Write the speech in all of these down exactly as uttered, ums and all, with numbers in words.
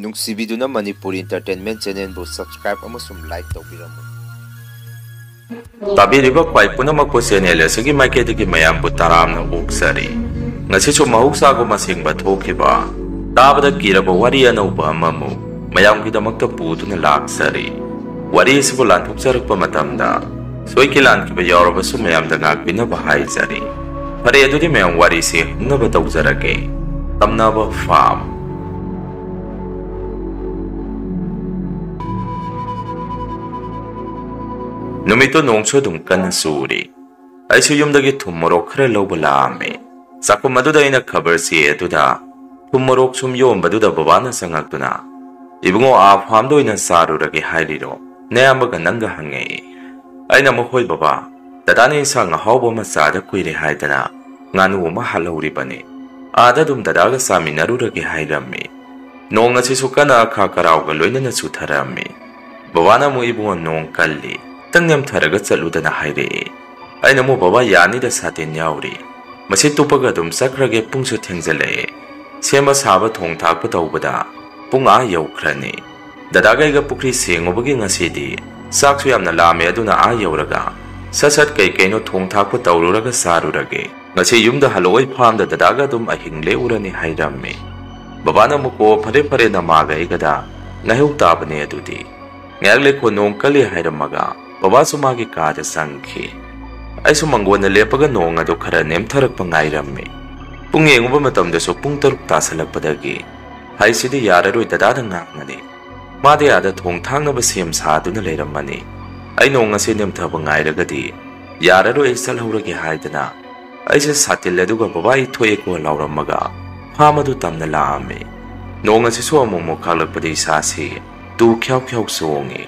ꯅꯨꯡꯁꯤꯕꯤꯗꯨꯅ Manipur Entertainment Channelꯕꯨ subscribe ꯑꯃꯁꯨꯡ like ꯇꯧꯕꯤꯔꯝꯃꯨ꯫ ꯇꯥꯕꯤꯔꯤꯕ ꯈ꯭ꯋꯥꯏ ꯄꯨꯝꯅꯃꯛꯄꯨ channel ꯑꯁꯤꯒꯤ ꯃꯥꯏꯀꯩꯗꯒꯤ ꯃꯌꯥꯝꯕꯨ ꯇꯔꯥꯝꯅ ꯑꯣꯛꯆꯔꯤ꯫ ꯉꯁꯤꯁꯨ ꯃꯍꯧꯁꯥꯒꯨꯝ ꯑꯁꯦꯡꯕ ꯊꯣꯛꯈꯤꯕ, ꯇꯥꯕꯗ ꯀꯤꯔꯕ ꯋꯥꯔꯤ ꯑꯅꯧꯕ ꯑꯃꯃꯨꯛ ꯃꯌꯥꯝꯒꯤꯗꯃꯛꯇ ꯄꯨꯗꯨꯅ ꯂꯥꯛꯆꯔꯤ꯫ ꯋꯥꯔꯤ ꯑꯁꯤꯕꯨ ꯂꯥꯟꯊꯣꯛꯆꯔꯛꯄ ꯃꯇꯝꯗ ꯁꯣꯏꯈꯤ ꯂꯥꯟꯈꯤꯕ ꯌꯥꯎꯔꯕꯁꯨ ꯃꯌꯥꯝꯗ ꯉꯥꯛꯄꯤꯅꯕ ꯍꯥꯏꯖꯔꯤ꯫ ꯐꯔꯦ, ꯑꯗꯨꯗꯤ ꯃꯌꯥꯝ ꯋꯥꯔꯤꯁꯤ ꯍꯧꯅꯕ ꯇꯧꯖꯔꯒꯦ꯫ ꯇꯝꯅꯕ ꯐꯥꯝ꯫ ꯅꯨꯃꯤꯠꯇꯨ ꯅꯣꯡꯁꯨ ꯑꯗꯨꯝ ꯀꯟꯅ ꯆꯨꯔꯤ꯫ ꯑꯩꯁꯨ ꯌꯨꯝꯗꯒꯤ ꯊꯨꯝ ꯃꯣꯔꯣꯛ ꯈꯔ ꯂꯧꯕ ꯂꯥꯛꯑꯝꯃꯤ꯫ ꯆꯥꯛꯈꯨꯝ ꯑꯗꯨꯗ ꯑꯩꯅ ꯈꯕꯔ ꯆꯦ ꯑꯗꯨꯗ ꯊꯨꯝ ꯃꯣꯔꯣꯛ ꯁꯨꯝ ꯌꯣꯟꯕꯗꯨꯗ ꯕꯕꯥꯅ ꯆꯪꯉꯛꯇꯨꯅ, "ꯏꯕꯨꯡꯉꯣ, ꯑꯥ ꯐꯥꯝꯗ ꯑꯣꯏꯅ ꯆꯥꯔꯨꯔꯒꯦ ꯍꯥꯏꯔꯤꯔꯣ?" ꯅꯌꯥꯝꯕꯒ ꯅꯪꯒ ꯍꯪꯉꯛꯏ꯫ ꯑꯩꯅ ꯑꯃꯨꯛ, "ꯍꯣꯏ ꯕꯕꯥ, ꯗꯗꯥꯅ ꯏꯟꯁꯥꯡ ꯑꯍꯥꯎꯕ ꯑꯃ ꯆꯥꯗ ꯀꯨꯏꯔꯦ ꯍꯥꯏꯗꯅ ꯉꯥꯅꯨ ꯑꯃ ꯍꯥꯠꯍꯧꯔꯤꯕꯅꯤ꯫ ꯑꯥꯗ ꯑꯗꯨꯝ ꯗꯗꯥꯒ ꯆꯥꯃꯤꯟꯅꯔꯨꯔꯒꯦ" ꯍꯥꯏꯔꯝꯃꯤ꯫ ꯅꯣꯡ ꯑꯁꯤꯁꯨ ꯀꯟꯅ ꯑꯈꯥ ꯀꯔꯥꯎꯒ ꯂꯣꯏꯅꯅ ꯆꯨꯊꯔꯛꯑꯝꯃꯤ꯫ ꯕꯕꯥꯅ ꯑꯃꯨꯛ, "ꯏꯕꯨꯡꯉꯣ, ꯅꯣꯡ ꯀꯜꯂꯤ, ꯈꯤꯇꯪ ꯅꯦꯝꯊꯔꯒ ꯆꯠꯂꯨꯗꯅ" ꯍꯥꯏꯔꯛꯏ꯫ ꯑꯩꯅ ꯑꯃꯨꯛ, "ꯕꯕꯥ, ꯌꯥꯅꯤꯗ, ꯁꯥꯇꯤꯟ ꯌꯥꯎꯔꯤ꯫ ꯃꯁꯤ ꯇꯨꯞꯄꯒ ꯑꯗꯨꯝ ꯆꯠꯈ꯭ꯔꯒꯦ, ꯄꯨꯡꯁꯨ ꯊꯦꯡꯖꯜꯂꯛꯑꯦ꯫ ꯁꯦꯝꯕ ꯁꯥꯕ, ꯊꯣꯡ ꯊꯥꯛꯄ ꯇꯧꯕꯗ ꯄꯨꯡ ꯑꯥ ꯌꯧꯈ꯭ꯔꯅꯤ꯫ ꯗꯗꯥꯒ ꯑꯩꯒ ꯄꯨꯈ꯭ꯔꯤ ꯁꯦꯡꯉꯨꯕꯒꯤ ꯉꯁꯤꯗꯤ ꯆꯥꯛꯁꯨ ꯌꯥꯝꯅ ꯂꯥꯝꯃꯦ, ꯑꯗꯨꯅ ꯑꯥ ꯌꯧꯔꯒ ꯁꯠ ꯁꯠ ꯀꯩ ꯀꯩꯅꯣ ꯊꯣꯡ ꯊꯥꯛꯄ ꯇꯧꯔꯨꯔꯒ ꯆꯥꯔꯨꯔꯒꯦ꯫ ꯉꯁꯤ ꯌꯨꯝꯗ ꯍꯜꯂꯛꯑꯣꯏ, ꯐꯥꯝꯗ ꯗꯗꯥꯒ ꯑꯗꯨꯝ ꯑꯍꯤꯡ ꯂꯦꯛꯎꯔꯅꯤ" ꯍꯥꯏꯔꯝꯃꯤ꯫ ꯕꯕꯥꯅ ꯑꯃꯨꯛ, "ꯑꯣ, ꯐꯔꯦ ꯐꯔꯦ, ꯅꯃꯥꯒ ꯑꯩꯒꯗ ꯉꯥꯏꯍꯧ ꯇꯥꯕꯅꯦ ꯑꯗꯨꯗꯤ꯫ ꯉꯥꯏꯍꯥꯛ ꯂꯩꯈꯣ, ꯅꯣꯡ ꯀꯜꯂꯤ" ꯍꯥꯏꯔꯝꯃꯒ ꯕꯕꯥꯁꯨ ꯃꯥꯒꯤ ꯀꯥꯗ ꯆꯪꯈꯤ꯫ ꯑꯩꯁꯨ ꯃꯪꯒꯣꯟꯗ ꯂꯦꯞꯄꯒ ꯅꯣꯡ ꯑꯗꯨ ꯈꯔ ꯅꯦꯝꯊꯔꯛꯄ ꯉꯥꯏꯔꯝꯃꯤ꯫ ꯄꯨꯡ ꯌꯦꯡꯉꯨꯕ ꯃꯇꯝꯗꯁꯨ ꯄꯨꯡ ꯇꯔꯨꯛ ꯇꯥꯁꯜꯂꯛꯄꯗꯒꯤ, "ꯍꯥꯏꯁꯤꯗꯤ ꯌꯥꯔꯔꯣꯏ, ꯗꯗꯥꯗ ꯉꯥꯡꯉꯅꯤ꯫ ꯃꯥꯗꯤ ꯑꯥꯗ ꯊꯣꯡ ꯊꯥꯛꯅꯕ ꯁꯦꯝ ꯁꯥꯗꯨꯅ ꯂꯩꯔꯝꯃꯅꯤ꯫ ꯑꯩ ꯅꯣꯡ ꯑꯁꯤ ꯅꯦꯝꯊꯕ ꯉꯥꯏꯔꯒꯗꯤ ꯌꯥꯔꯔꯣꯏ, ꯑꯩ ꯆꯠꯍꯧꯔꯒꯦ" ꯍꯥꯏꯗꯅ ꯑꯩꯁꯦ ꯁꯥꯇꯤꯜ ꯑꯗꯨꯒ "ꯕꯕꯥ, ꯑꯩ ꯊꯣꯛꯑꯦꯀꯣ" ꯂꯥꯎꯔꯝꯃꯒ ꯐꯥꯝ ꯑꯗꯨ ꯇꯝꯅ ꯂꯥꯛꯑꯝꯃꯤ꯫ ꯅꯣꯡ ꯑꯁꯤꯁꯨ ꯑꯃꯨꯛ ꯑꯃꯨꯛ ꯈꯥꯛꯂꯛꯄꯗ ꯏꯁꯥꯁꯤ ꯇꯨ ꯈ꯭ꯌꯥꯎ ꯈ꯭ꯌꯥꯎ ꯆꯣꯡꯉꯤ꯫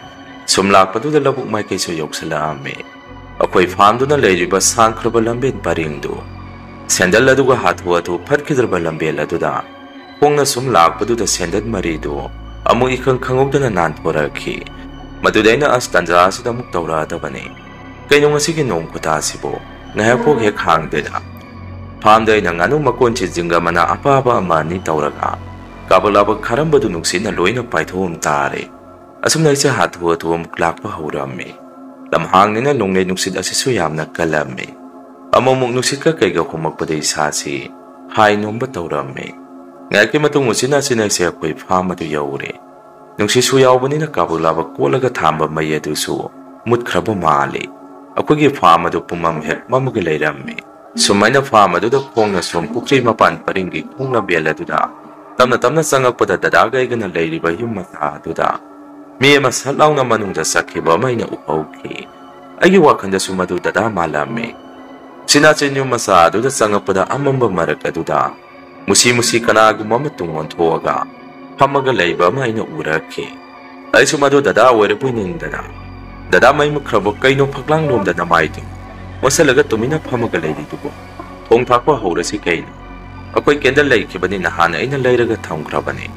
ꯁꯨꯝ ꯂꯥꯛꯄꯗꯨꯗ ꯂꯧꯕꯨꯛ ꯃꯥꯏꯀꯩꯁꯨ ꯌꯧꯁꯤꯜꯂꯛꯑꯝꯃꯤ꯫ ꯑꯩꯈꯣꯏ ꯐꯥꯝꯗꯨꯅ ꯂꯩꯔꯤꯕ ꯁꯥꯡꯈ꯭ꯔꯕ ꯂꯝꯕꯦꯟ ꯄꯔꯤꯡꯗꯨ ꯁꯦꯟꯗꯜ ꯑꯗꯨꯒ ꯍꯥꯊꯨ ꯍꯥꯊꯨ ꯐꯠꯈꯤꯗ꯭ꯔꯕ ꯂꯝꯕꯦꯜ ꯑꯗꯨꯗ ꯈꯣꯡꯅ ꯁꯨꯝ ꯂꯥꯛꯄꯗꯨꯗ ꯁꯦꯟꯗꯜ ꯃꯔꯤꯗꯨ ꯑꯃꯨꯛ ꯏꯈꯪ ꯈꯪꯍꯧꯗꯅ ꯅꯥꯟꯊꯣꯔꯛꯈꯤ꯫ ꯃꯗꯨꯗ ꯑꯩꯅ, "ꯑꯁ, ꯇꯟꯖꯥ ꯑꯁꯤꯗ ꯑꯃꯨꯛ ꯇꯧꯔꯛꯑꯗꯕꯅꯤ꯫ ꯀꯩꯅꯣ ꯉꯁꯤꯒꯤ ꯅꯣꯡ ꯈꯨꯇꯥꯁꯤꯕꯨ?" ꯉꯥꯏꯍꯥꯛꯐꯥꯎ ꯍꯦꯛ ꯍꯥꯡꯗꯦꯗ꯫ ꯐꯥꯝꯗ ꯑꯩꯅ ꯉꯥꯅꯨ ꯃꯀꯣꯟꯁꯤ ꯖꯤꯡꯒ ꯃꯅꯥ ꯑꯄꯥꯕ ꯑꯃ ꯑꯅꯤ ꯇꯧꯔꯒ ꯀꯥꯕꯛ ꯂꯥꯕꯛ ꯈꯥꯔꯝꯕꯗꯨ ꯅꯨꯡꯁꯤꯠꯅ ꯂꯣꯏꯅ ꯄꯥꯏꯊꯣꯛꯑꯝ ꯇꯥꯔꯦ꯫ ꯑꯁꯨꯝꯅ ꯑꯩꯁꯦ ꯍꯥꯊꯨ ꯍꯥꯊꯨ ꯑꯃꯨꯛ ꯂꯥꯛꯄ ꯍꯧꯔꯝꯃꯤ꯫ ꯂꯝꯍꯥꯡꯅꯤꯅ ꯅꯣꯡꯂꯩ ꯅꯨꯡꯁꯤꯠ ꯑꯁꯤꯁꯨ ꯌꯥꯝꯅ ꯀꯜꯂꯝꯃꯤ꯫ ꯑꯃꯨꯛꯃꯨꯛ ꯅꯨꯡꯁꯤꯠꯀ ꯀꯩꯒ ꯍꯨꯝꯃꯛꯄꯗ ꯏꯁꯥꯁꯤ ꯍꯥꯏ ꯅꯣꯝꯕ ꯇꯧꯔꯝꯃꯤ꯫ ꯉꯥꯏꯍꯥꯛꯀꯤ ꯃꯇꯨꯡ ꯎꯆꯤꯟ ꯅꯥꯆꯤꯟ ꯑꯩꯁꯦ ꯑꯩꯈꯣꯏ ꯐꯥꯔꯝ ꯑꯗꯨ ꯌꯧꯔꯦ꯫ ꯅꯨꯡꯁꯤꯠꯁꯨ ꯌꯥꯎꯕꯅꯤꯅ ꯀꯥꯕꯛ ꯂꯥꯕꯛ ꯀꯣꯠꯂꯒ ꯊꯥꯝꯕ ꯃꯩ ꯑꯗꯨꯁꯨ ꯃꯨꯠꯈ꯭ꯔꯕ ꯃꯥꯜꯂꯤ꯫ ꯑꯩꯈꯣꯏꯒꯤ ꯐꯥꯔꯝ ꯑꯗꯨ ꯄꯨꯝꯃꯝ ꯍꯦꯛ ꯃꯝꯃꯒ ꯂꯩꯔꯝꯃꯤ꯫ ꯁꯨꯃꯥꯏꯅ ꯐꯥꯔꯝ ꯑꯗꯨꯗ ꯈꯣꯡꯅ ꯁꯨꯝ ꯄꯨꯈ꯭ꯔꯤ ꯃꯄꯥꯟ ꯄꯔꯤꯡꯒꯤ ꯈꯣꯡ ꯂꯝꯕꯦꯜ ꯑꯗꯨꯗ ꯇꯞꯅ ꯇꯞꯅ ꯆꯪꯉꯛꯄꯗ ꯗꯗꯥꯒ ꯑꯩꯒꯅ ꯂꯩꯔꯤꯕ ꯌꯨꯝ ꯃꯆꯥ ꯑꯗꯨꯗ ꯃꯤ ꯑꯃ ꯁꯠ ꯂꯥꯎꯅ ꯃꯅꯨꯡꯗ ꯆꯠꯈꯤꯕ ꯑꯃ ꯑꯩꯅ ꯎꯍꯧꯈꯤ꯫ ꯑꯩꯒꯤ ꯋꯥꯈꯜꯗꯁꯨ ꯃꯗꯨ ꯗꯗꯥ ꯃꯥꯜꯂꯝꯃꯤ꯫ ꯁꯤꯅꯥꯆꯤꯟ ꯌꯨꯝ ꯃꯆꯥ ꯑꯗꯨꯗ ꯆꯪꯉꯛꯄꯗ ꯑꯃꯝꯕ ꯃꯔꯛ ꯑꯗꯨꯗ ꯃꯨꯁꯤ ꯃꯨꯁꯤ ꯀꯅꯥꯒꯨꯝꯕ ꯑꯃ ꯇꯨꯡ ꯑꯣꯟꯊꯣꯛꯑꯒ ꯐꯝꯃꯒ ꯂꯩꯕ ꯑꯃ ꯑꯩꯅ ꯎꯔꯛꯈꯤ꯫ ꯑꯩꯁꯨ ꯃꯗꯨ ꯗꯗꯥ ꯑꯣꯏꯔꯕꯣꯏ ꯅꯤꯡꯗꯅ, "ꯗꯗꯥ, ꯃꯩ ꯃꯨꯠꯈ꯭ꯔꯕꯣ? ꯀꯩꯅꯣ ꯐꯛꯂꯥꯡ ꯂꯣꯝꯗ ꯅꯃꯥꯏꯗꯨ ꯑꯣꯟꯁꯤꯜꯂꯒ ꯇꯨꯃꯤꯟꯅ ꯐꯝꯃꯒ ꯂꯩꯔꯤꯗꯨꯕꯣ? ꯊꯣꯡ ꯊꯥꯛꯄ ꯍꯧꯔꯁꯤ ꯀꯩꯅꯣ? ꯑꯩꯈꯣꯏ ꯀꯦꯟꯗꯜ ꯂꯩꯈꯤꯕꯅꯤ, ꯅꯍꯥꯟ ꯑꯩꯅ ꯂꯩꯔꯒ ꯊꯝꯈ꯭ꯔꯕꯅꯤ꯫